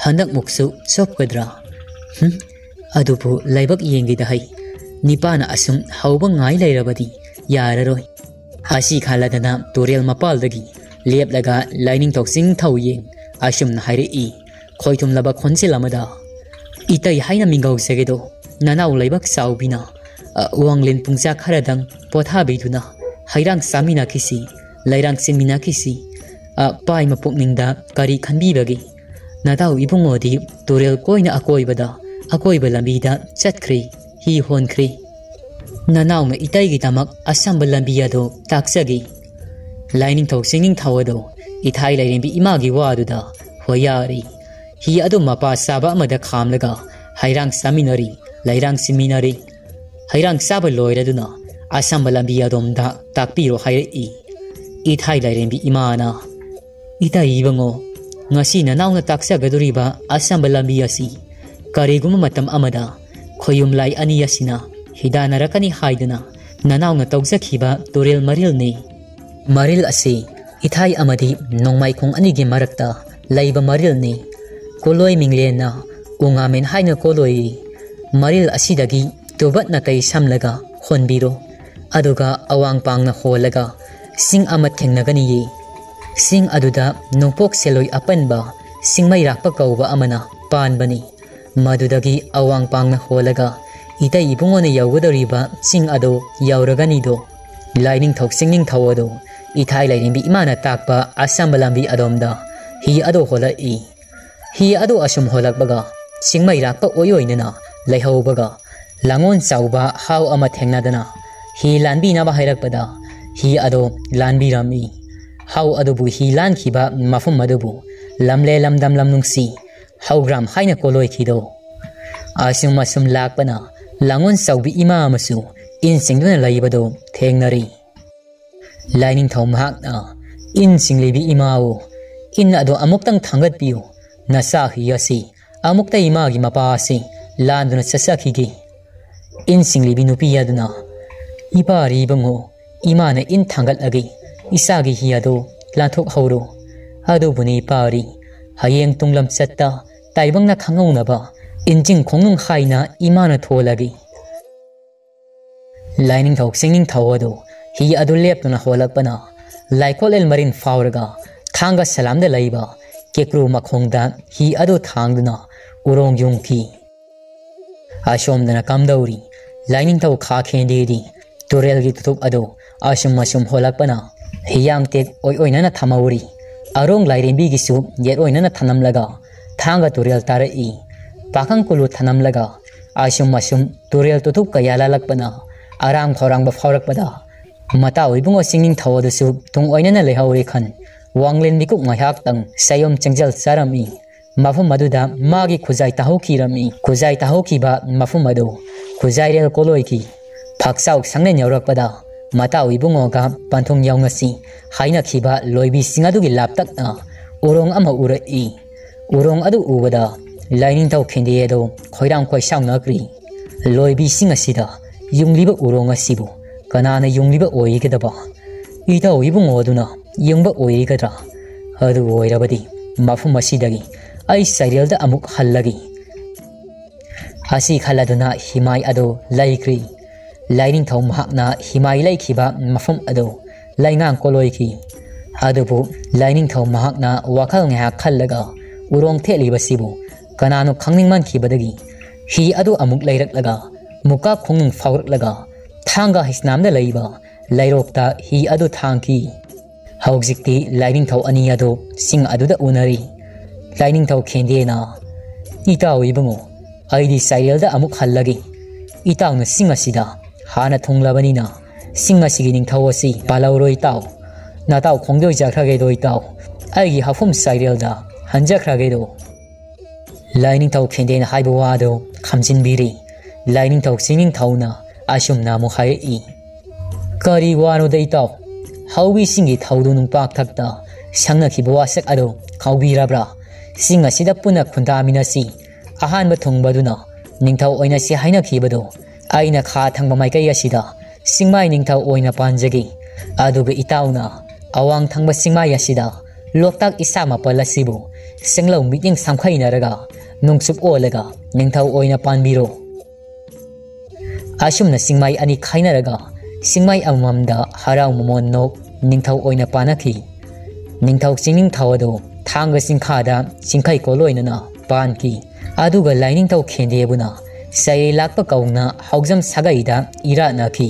ꯍꯟꯗꯛꯃꯨꯛꯁꯨ ꯆꯣꯞꯀꯗ꯭ꯔꯥ? ꯍꯨꯝ, ꯑꯗꯨꯕꯨ ꯂꯥꯏꯕꯛ ꯌꯦꯡꯒꯦꯗ ꯍꯩ, ꯅꯤꯄꯥꯅ ꯑꯁꯨꯝ ꯍꯧꯕ ꯉꯥꯏ ꯂꯩꯔꯕꯗꯤ ꯌꯥꯔꯔꯣꯏ"꯫ ꯑꯁꯤ ꯈꯜꯂꯗꯅ ꯇꯨꯔꯦꯜ ꯃꯄꯥꯜꯗꯒꯤ ꯂꯦꯞꯂꯒ ꯂꯥꯏꯅꯤꯡꯊꯧ ꯆꯤꯡꯅꯤꯡꯊꯧ ꯌꯦꯡ ꯑꯁꯨꯝꯅ ꯍꯥꯏꯔꯛꯏ, ꯈꯣꯏꯊꯨꯝꯂꯕ ꯈꯣꯟꯖꯦꯜ ꯑꯃꯗ, "ꯏꯇꯩ ꯍꯥꯏꯅ ꯃꯤꯡꯒꯧꯖꯒꯦꯗꯣ, ꯅꯅꯥꯎ ꯂꯩꯕꯥꯛ ꯆꯥꯎꯕꯤꯅ, ꯑ, ꯋꯥꯡꯂꯦꯟ ꯄꯨꯡꯖꯥ ꯈꯔꯗꯪ ꯄꯣꯊꯥꯕꯤꯗꯨꯅ ꯍꯩꯔꯥꯡ ꯆꯥꯃꯤꯟꯅꯈꯤꯁꯤ, ꯂꯩꯔꯥꯡ ꯆꯤꯟꯃꯤꯟꯅꯈꯤꯁꯤ꯫ ꯑ, ꯄꯥꯏꯃ ꯄꯨꯛꯅꯤꯡꯗ ꯀꯔꯤ ꯈꯟꯕꯤꯕꯒꯦ? ꯅꯇꯥꯎ ꯏꯕꯨꯡꯉꯣꯗꯤ ꯇꯨꯔꯦꯜ ꯀꯣꯏꯅ ꯑꯀꯣꯏꯕꯗ, ꯑꯀꯣꯏꯕ ꯂꯝꯕꯤꯗ ꯆꯠꯈ꯭ꯔꯦ, ꯍꯤ ꯍꯣꯟꯈ꯭ꯔꯦ꯫ ꯅꯅꯥꯎꯅ ꯏꯇꯩꯒꯤꯗꯃꯛ ꯑꯁꯝꯕ ꯂꯝꯕꯤ ꯑꯗꯨ ꯇꯥꯛꯆꯒꯦ꯫" ꯂꯥꯏꯅꯤꯡꯊꯧ ꯆꯤꯡꯅꯤꯡꯊꯧ ꯑꯗꯨ ꯏꯊꯥꯏ ꯂꯥꯏꯔꯦꯝꯕꯤ ꯏꯃꯥꯒꯤ ꯋꯥꯗꯨꯗ ꯍꯣꯌꯥꯔꯤ꯫ ꯍꯤ ꯑꯗꯨ ꯃꯄꯥ ꯆꯥꯕ ꯑꯃꯗ ꯈꯥꯝꯂꯒ ꯍꯩꯔꯥꯡ ꯆꯥꯃꯤꯟꯅꯔꯤ, ꯂꯩꯔꯥꯡ ꯆꯤꯟꯃꯤꯟꯅꯔꯤ꯫ ꯍꯩꯔꯥꯡ ꯆꯥꯕ ꯂꯣꯏꯔꯗꯨꯅ ꯑꯁꯝꯕ ꯂꯝꯕꯤ ꯑꯗꯣꯝꯗ ꯇꯥꯛꯄꯤꯔꯣ ꯍꯥꯏꯔꯛꯏ꯫ ꯏꯊꯥꯏ ꯂꯥꯏꯔꯦꯝꯕꯤ ꯏꯃꯥꯅ, "ꯏꯇꯩ ꯏꯕꯨꯡꯉꯣ, ꯉꯁꯤ ꯅꯅꯥꯎꯅ ꯇꯥꯛꯆꯒꯗꯧꯔꯤꯕ ꯑꯁꯝꯕ ꯂꯝꯕꯤ ꯑꯁꯤ ꯀꯔꯤꯒꯨꯝꯕ ꯃꯇꯝ ꯑꯃꯗ ꯈꯣꯌꯨꯝ ꯂꯥꯏ ꯑꯅꯤ ꯑꯁꯤꯅ ꯍꯤꯗꯥꯟꯅꯔꯛꯀꯅꯤ ꯍꯥꯏꯗꯨꯅ ꯅꯅꯥꯎꯅ ꯇꯧꯖꯈꯤꯕ ꯇꯨꯔꯦꯜ ꯃꯔꯤꯜꯅꯤ꯫ ꯃꯔꯤꯜ ꯑꯁꯤ ꯏꯊꯥꯏ ꯑꯃꯗꯤ ꯅꯣꯡꯃꯥꯏꯈꯣꯡ ꯑꯅꯤꯒꯤ ꯃꯔꯛꯇ ꯂꯩꯕ ꯃꯔꯤꯜꯅꯤ꯫ ꯀꯣꯂꯣꯏ ꯃꯤꯡꯂꯦꯟꯅ ꯎꯉꯥꯃꯦꯟ ꯍꯥꯏꯅ ꯀꯣꯂꯣꯏꯔꯤ꯫ ꯃꯔꯤꯜ ꯑꯁꯤꯗꯒꯤ ꯇꯨꯕꯠꯅ ꯀꯩ ꯁꯝꯂꯒ ꯍꯣꯟꯕꯤꯔꯣ꯫ ꯑꯗꯨꯒ ꯑꯋꯥꯡ ꯄꯥꯡꯅ ꯍꯣꯜꯂꯒ ꯆꯤꯡ ꯑꯃ ꯊꯦꯡꯅꯒꯅꯤꯌꯦ꯫ ꯆꯤꯡ ꯑꯗꯨꯗ ꯅꯣꯡꯄꯣꯛ ꯁꯦꯜꯂꯣꯏ ꯑꯄꯟꯕ ꯁꯤꯡꯃꯩꯔꯥꯛꯄ ꯀꯧꯕ ꯑꯃꯅ ꯄꯥꯟꯕꯅꯤ꯫ ꯃꯗꯨꯗꯒꯤ ꯑꯋꯥꯡ ꯄꯥꯡꯅ ꯍꯣꯜꯂꯒ ꯏꯇꯩ ꯏꯕꯨꯡꯉꯣꯅ ꯌꯧꯒꯗꯧꯔꯤꯕ ꯆꯤꯡ ꯑꯗꯨ ꯌꯧꯔꯒꯅꯤꯗꯣ꯫" ꯂꯥꯏꯅꯤꯡꯊꯧ ꯆꯤꯡꯅꯤꯡꯊꯧ ꯑꯗꯨ ꯏꯊꯥꯏ ꯂꯥꯏꯔꯦꯝꯕꯤ ꯏꯃꯥꯅ ꯇꯥꯛꯄ ꯑꯁꯝꯕ ꯂꯝꯕꯤ ꯑꯗꯣꯝꯗ ꯍꯤ ꯑꯗꯨ ꯍꯣꯜꯂꯛꯏ꯫ ꯍꯤ ꯑꯗꯨ ꯑꯁꯨꯝ ꯍꯣꯜꯂꯛꯄꯒ ꯆꯤꯡꯃꯩꯔꯥꯛꯄ ꯑꯣꯏ ꯑꯣꯏꯅꯅ ꯂꯩꯍꯧꯕꯒ ꯂꯥꯡꯉꯣꯜ ꯆꯥꯎꯕ ꯍꯥꯎ ꯑꯃ ꯊꯦꯡꯅꯗꯅ ꯍꯤ ꯂꯥꯟꯕꯤꯅꯕ ꯍꯥꯏꯔꯛꯄꯗ ꯍꯤ ꯑꯗꯨ ꯂꯥꯟꯕꯤꯔꯝꯃꯤ꯫ ꯍꯥꯎ ꯑꯗꯨꯕꯨ ꯍꯤ ꯂꯥꯟꯈꯤꯕ ꯃꯐꯝ ꯑꯗꯨꯕꯨ ꯂꯝꯂꯦ ꯂꯝꯗꯝ ꯂꯝ ꯅꯨꯡꯁꯤ ꯍꯧꯒ꯭ꯔꯥꯝ ꯍꯥꯏꯅ ꯀꯣꯂꯣꯏꯈꯤꯗꯣ꯫ ꯑꯁꯨꯝ ꯑꯁꯨꯝ ꯂꯥꯛꯄꯅ ꯂꯥꯡꯉꯣꯜ ꯆꯥꯎꯕꯤ ꯏꯃꯥ ꯑꯃꯁꯨ ꯏꯟ ꯆꯤꯡꯗꯨꯅ ꯂꯩꯕꯗꯨ ꯊꯦꯡꯅꯔꯤ꯫ ꯂꯥꯏꯅꯤꯡꯊꯧ ꯃꯍꯥꯛꯅ ꯏꯟ ꯆꯤꯡꯂꯤꯕꯤ ꯏꯃꯥꯕꯨ, "ꯏꯟ ꯑꯗꯨ ꯑꯃꯨꯛꯇꯪ ꯊꯥꯡꯒꯠꯄꯤꯌꯨ, ꯅꯆꯥ ꯍꯤ ꯑꯁꯤ ꯑꯃꯨꯛꯇ ꯏꯃꯥꯒꯤ ꯃꯄꯥ ꯑꯁꯤ ꯂꯥꯟꯗꯨꯅ ꯆꯠꯆꯈꯤꯒꯦ꯫" ꯏꯟ ꯆꯤꯡꯂꯤꯕꯤ ꯅꯨꯄꯤ ꯑꯗꯨꯅ, "ꯏꯄꯥꯔꯤ ꯏꯕꯨꯡꯉꯣ, ꯏꯃꯥꯅ ꯏꯟ ꯊꯥꯡꯒꯠꯂꯒꯦ, ꯏꯆꯥꯒꯤ ꯍꯤ ꯑꯗꯨ ꯂꯥꯟꯊꯣꯛꯍꯧꯔꯣ꯫ ꯑꯗꯨꯕꯨꯅꯤ ꯏꯄꯥꯔꯤ, ꯍꯌꯦꯡ ꯇꯨꯡꯂꯝꯆꯠꯇ ꯇꯥꯏꯕꯪꯅ ꯈꯪꯍꯧꯅꯕ ꯏꯟꯖꯤꯡ ꯈꯣꯡꯅꯨꯡ ꯍꯥꯏꯅ ꯏꯃꯥꯅ ꯊꯣꯜꯂꯒꯦ꯫" ꯂꯥꯏꯅꯤꯡꯊꯧ ꯆꯤꯡꯅꯤꯡꯊꯧ ꯑꯗꯨ ꯍꯤ ꯑꯗꯨ ꯂꯦꯞꯇꯨꯅ ꯍꯣꯜꯂꯛꯄꯅ ꯂꯥꯏꯀꯣꯠꯂꯦꯜ ꯃꯔꯤꯟ ꯐꯥꯎꯔꯒ ꯊꯥꯡꯒ ꯁꯂꯥꯝꯗ ꯂꯩꯕ ꯀꯦꯀ꯭ꯔꯨ ꯃꯈꯣꯡꯗ ꯍꯤ ꯑꯗꯨ ꯊꯥꯡꯗꯨꯅ ꯎꯔꯣꯡ ꯌꯨꯡꯈꯤ꯫ ꯑꯁꯣꯝꯗꯅ ꯀꯝꯗꯧꯔꯤ? ꯂꯥꯏꯅꯤꯡꯊꯧ ꯈꯥ ꯈꯦꯟꯗꯦꯗꯤ ꯇꯨꯔꯦꯜꯒꯤ ꯇꯨꯊꯨꯞ ꯑꯗꯨ ꯑꯁꯨꯝ ꯑꯁꯨꯝ ꯍꯣꯜꯂꯛꯄꯅ ꯍꯤꯌꯥꯡ ꯇꯦꯛ ꯑꯣꯏ ꯑꯣꯏꯅꯅ ꯊꯝꯍꯧꯔꯤ꯫ ꯑꯔꯣꯡ ꯂꯥꯏꯔꯦꯝꯕꯤꯒꯤꯁꯨ ꯌꯦꯠ ꯑꯣꯏꯅꯅ ꯊꯝꯂꯝꯂꯒ ꯊꯥꯡꯒ ꯇꯨꯔꯦꯜ ꯇꯥꯔꯛꯏ꯫ ꯄꯥꯈꯪ ꯀꯨꯂꯨ ꯊꯅꯝꯂꯒ ꯑꯁꯨꯝ ꯑꯁꯨꯝ ꯇꯨꯔꯦꯜ ꯇꯨꯊꯨꯞ ꯀꯌꯥ ꯂꯥꯜꯂꯛꯄꯅ ꯑꯔꯥꯡ ꯈꯧꯔꯥꯡꯕ ꯐꯥꯎꯔꯛꯄꯗ ꯃꯇꯥꯎ ꯏꯕꯨꯡꯉꯣ ꯆꯤꯡꯅꯤꯡꯊꯧ ꯑꯗꯨꯁꯨ ꯇꯨꯡ ꯑꯣꯏꯅꯅ ꯂꯩꯍꯧꯔꯦ ꯈꯟ ꯋꯥꯡꯂꯦꯟ ꯃꯤꯀꯨꯞ ꯉꯥꯏꯍꯥꯛꯇꯪ ꯆꯌꯣꯝ ꯆꯦꯡꯖꯜ ꯆꯥꯔꯝꯃꯤ꯫ ꯃꯐꯝ ꯑꯗꯨꯗ ꯃꯥꯒꯤ ꯈꯨꯖꯥꯏ ꯇꯥꯍꯧꯈꯤꯔꯝꯃꯤ꯫ ꯈꯨꯖꯥꯏ ꯇꯥꯍꯧꯈꯤꯕ ꯃꯐꯝ ꯑꯗꯨ ꯈꯨꯖꯥꯏꯔꯦꯜ ꯀꯣꯂꯣꯏꯈꯤ꯫ ꯐꯥꯛꯆꯥꯎ ꯁꯪꯂꯦꯟ ꯌꯧꯔꯛꯄꯗ ꯃꯇꯥꯎ ꯏꯕꯨꯡꯉꯣꯒ ꯄꯟꯊꯨꯡ ꯌꯧꯅꯁꯤ ꯍꯥꯏꯅꯈꯤꯕ ꯂꯣꯏꯕꯤꯁꯤꯡ ꯑꯗꯨꯒꯤ ꯂꯥꯞꯇꯛꯅ ꯎꯔꯣꯡ ꯑꯃ ꯎꯔꯛꯏ꯫ ꯎꯔꯣꯡ ꯑꯗꯨ ꯎꯕꯗ ꯂꯥꯏꯅꯤꯡꯊꯧ ꯈꯦꯟꯗꯦ ꯑꯗꯨ ꯈꯣꯏꯔꯥꯡ ꯈꯣꯏꯁꯥꯎꯅꯈ꯭ꯔꯤ꯫ ꯂꯣꯏꯕꯤꯁꯤꯡ ꯑꯁꯤꯗ ꯌꯨꯡꯂꯤꯕ ꯎꯔꯣꯡ ꯑꯁꯤꯕꯨ ꯀꯅꯥꯅ ꯌꯨꯡꯂꯤꯕ ꯑꯣꯏꯒꯗꯕ? ꯏꯇꯥꯎ ꯏꯕꯨꯡꯉꯣ ꯑꯗꯨꯅ ꯌꯨꯡꯕ ꯑꯣꯏꯒꯗ꯭ꯔꯥ? ꯑꯗꯨ ꯑꯣꯏꯔꯕꯗꯤ ꯃꯐꯝ ꯑꯁꯤꯗꯒꯤ ꯑꯩ ꯆꯩꯔꯦꯜꯗ ꯑꯃꯨꯛ ꯍꯜꯂꯒꯦ꯫ ꯑꯁꯤ ꯈꯜꯂꯗꯨꯅ ꯍꯤꯃꯥꯏ ꯑꯗꯨ ꯂꯩꯈ꯭ꯔꯤ꯫ ꯂꯥꯏꯅꯤꯡꯊꯧ ꯃꯍꯥꯛꯅ ꯍꯤꯃꯥꯏ ꯂꯩꯈꯤꯕ ꯃꯐꯝ ꯑꯗꯨ ꯂꯩꯉꯥꯡ ꯀꯣꯂꯣꯏꯈꯤ꯫ ꯑꯗꯨꯕꯨ ꯂꯥꯏꯅꯤꯡꯊꯧ ꯃꯍꯥꯛꯅ ꯋꯥꯈꯜ ꯉꯥꯏꯍꯥꯛ ꯈꯜꯂꯒ ꯎꯔꯣꯡ ꯊꯦꯠꯂꯤꯕꯁꯤꯕꯨ ꯀꯅꯥꯅꯣ ꯈꯪꯅꯤꯡꯃꯟꯈꯤꯕꯗꯒꯤ ꯍꯤ ꯑꯗꯨ ꯑꯃꯨꯛ ꯂꯩꯔꯛꯂꯒ ꯃꯨꯀꯥ ꯈꯣꯡꯅꯨꯡ ꯐꯥꯎꯔꯛꯂꯒ ꯊꯥꯡꯒ ꯍꯩꯁꯅꯥꯝꯗ ꯂꯩꯕ ꯂꯩꯔꯣꯛꯇ ꯍꯤ ꯑꯗꯨ ꯊꯥꯡꯈꯤ꯫ ꯍꯧꯖꯤꯛꯇꯤ ꯂꯥꯏꯅꯤꯡꯊꯧ ꯑꯅꯤ ꯑꯗꯨ ꯆꯤꯡ ꯑꯗꯨꯗ ꯎꯅꯔꯤ꯫ ꯂꯥꯏꯅꯤꯡꯊꯧ ꯈꯦꯟꯗꯦꯅ, "ꯏꯇꯥꯎ ꯏꯕꯨꯡꯉꯣ, ꯑꯩꯗꯤ ꯆꯥꯏꯔꯦꯜꯗ ꯑꯃꯨꯛ ꯍꯜꯂꯒꯦ꯫ ꯏꯇꯥꯎꯅ ꯆꯤꯡ ꯑꯁꯤꯗ ꯍꯥꯟꯅ ꯊꯨꯡꯂꯕꯅꯤꯅ ꯆꯤꯡ ꯑꯁꯤꯒꯤ ꯅꯤꯡꯊꯧ ꯑꯁꯤ ꯄꯥꯜꯍꯧꯔꯣꯏ ꯏꯇꯥꯎ꯫ ꯅꯇꯥꯎ ꯈꯣꯡꯗꯣꯏꯖꯈ꯭ꯔꯒꯦꯗꯣ ꯏꯇꯥꯎ꯫ ꯑꯩꯒꯤ ꯍꯥꯐꯨꯝ ꯆꯥꯏꯔꯦꯜꯗ ꯍꯟꯖꯈ꯭ꯔꯒꯦꯗꯣ꯫" ꯂꯥꯏꯅꯤꯡꯊꯧ ꯈꯦꯟꯗꯦꯅ ꯍꯥꯏꯕ ꯋꯥꯗꯨ ꯈꯝꯖꯤꯟꯕꯤꯔꯤ꯫ ꯂꯥꯏꯅꯤꯡꯊꯧ ꯆꯤꯡꯅꯤꯡꯊꯧꯅ ꯑꯁꯨꯝꯅ ꯑꯃꯨꯛ ꯍꯥꯏꯔꯛꯏ, "ꯀꯔꯤ ꯋꯥꯅꯣꯗ ꯏꯇꯥꯎ? ꯍꯧꯕꯤꯁꯤꯡꯒꯤ ꯊꯧꯗꯨ ꯅꯨꯡꯄꯥꯛꯊꯛꯇ ꯁꯪꯅꯈꯤꯕ ꯋꯥꯁꯛ ꯑꯗꯨ ꯀꯥꯎꯕꯤꯔꯕ꯭ꯔꯥ? ꯆꯤꯡ ꯑꯁꯤꯗ ꯄꯨꯟꯅ ꯈꯨꯟꯗꯥꯃꯤꯟꯅꯁꯤ꯫ ꯑꯍꯥꯟꯕ ꯊꯨꯡꯕꯗꯨꯅ ꯅꯤꯡꯊꯧ ꯑꯣꯏꯅꯁꯤ ꯍꯥꯏꯅꯈꯤꯕꯗꯨ ꯑꯩꯅ ꯈꯥ ꯊꯪꯕ ꯃꯥꯏꯀꯩ ꯑꯁꯤꯗ ꯆꯤꯡꯃꯥꯏ ꯅꯤꯡꯊꯧ ꯑꯣꯏꯅ ꯄꯥꯟꯖꯒꯦ꯫ ꯑꯗꯨꯒ ꯏꯇꯥꯎꯅ ꯑꯋꯥꯡ ꯊꯪꯕ ꯆꯤꯡꯃꯥꯏ ꯑꯁꯤꯗ ꯂꯣꯛꯇꯥꯛ ꯏꯆꯥ ꯃꯥꯄꯜ ꯑꯁꯤꯕꯨ ꯆꯤꯡꯂꯧ ꯃꯤꯠꯌꯦꯡ ꯁꯝꯈꯩꯅꯔꯒ ꯅꯣꯡꯆꯨꯞ ꯑꯣꯜꯂꯒ ꯅꯤꯡꯊꯧ ꯑꯣꯏꯅ ꯄꯥꯟꯕꯤꯔꯣ꯫" ꯑꯁꯨꯝꯅ ꯆꯤꯡꯃꯥꯏ ꯑꯅꯤ ꯈꯥꯏꯅꯔꯒ ꯆꯤꯡꯃꯥꯏ ꯑꯃꯃꯝꯗ ꯍꯔꯥꯎ ꯃꯃꯣꯟ ꯅꯣꯛ ꯅꯤꯡꯊꯧ ꯑꯣꯏꯅ ꯄꯥꯟꯅꯈꯤ꯫ ꯅꯤꯡꯊꯧ ꯆꯤꯡꯅꯤꯡꯊꯧ ꯑꯗꯨ ꯊꯥꯡꯒ ꯆꯤꯡꯈꯥꯗ ꯆꯤꯡꯈꯩꯀꯣꯜ ꯑꯣꯏꯅꯅ ꯄꯥꯟꯈꯤ꯫ ꯑꯗꯨꯒ ꯂꯥꯏꯅꯤꯡꯊꯧ ꯈꯦꯟꯗꯦꯕꯨꯅ ꯆꯌꯦ ꯂꯥꯛꯄ ꯀꯧꯅ ꯍꯥꯎꯖꯝ ꯁꯥꯒꯩꯗ ꯏꯔꯥꯠꯅꯈꯤ꯫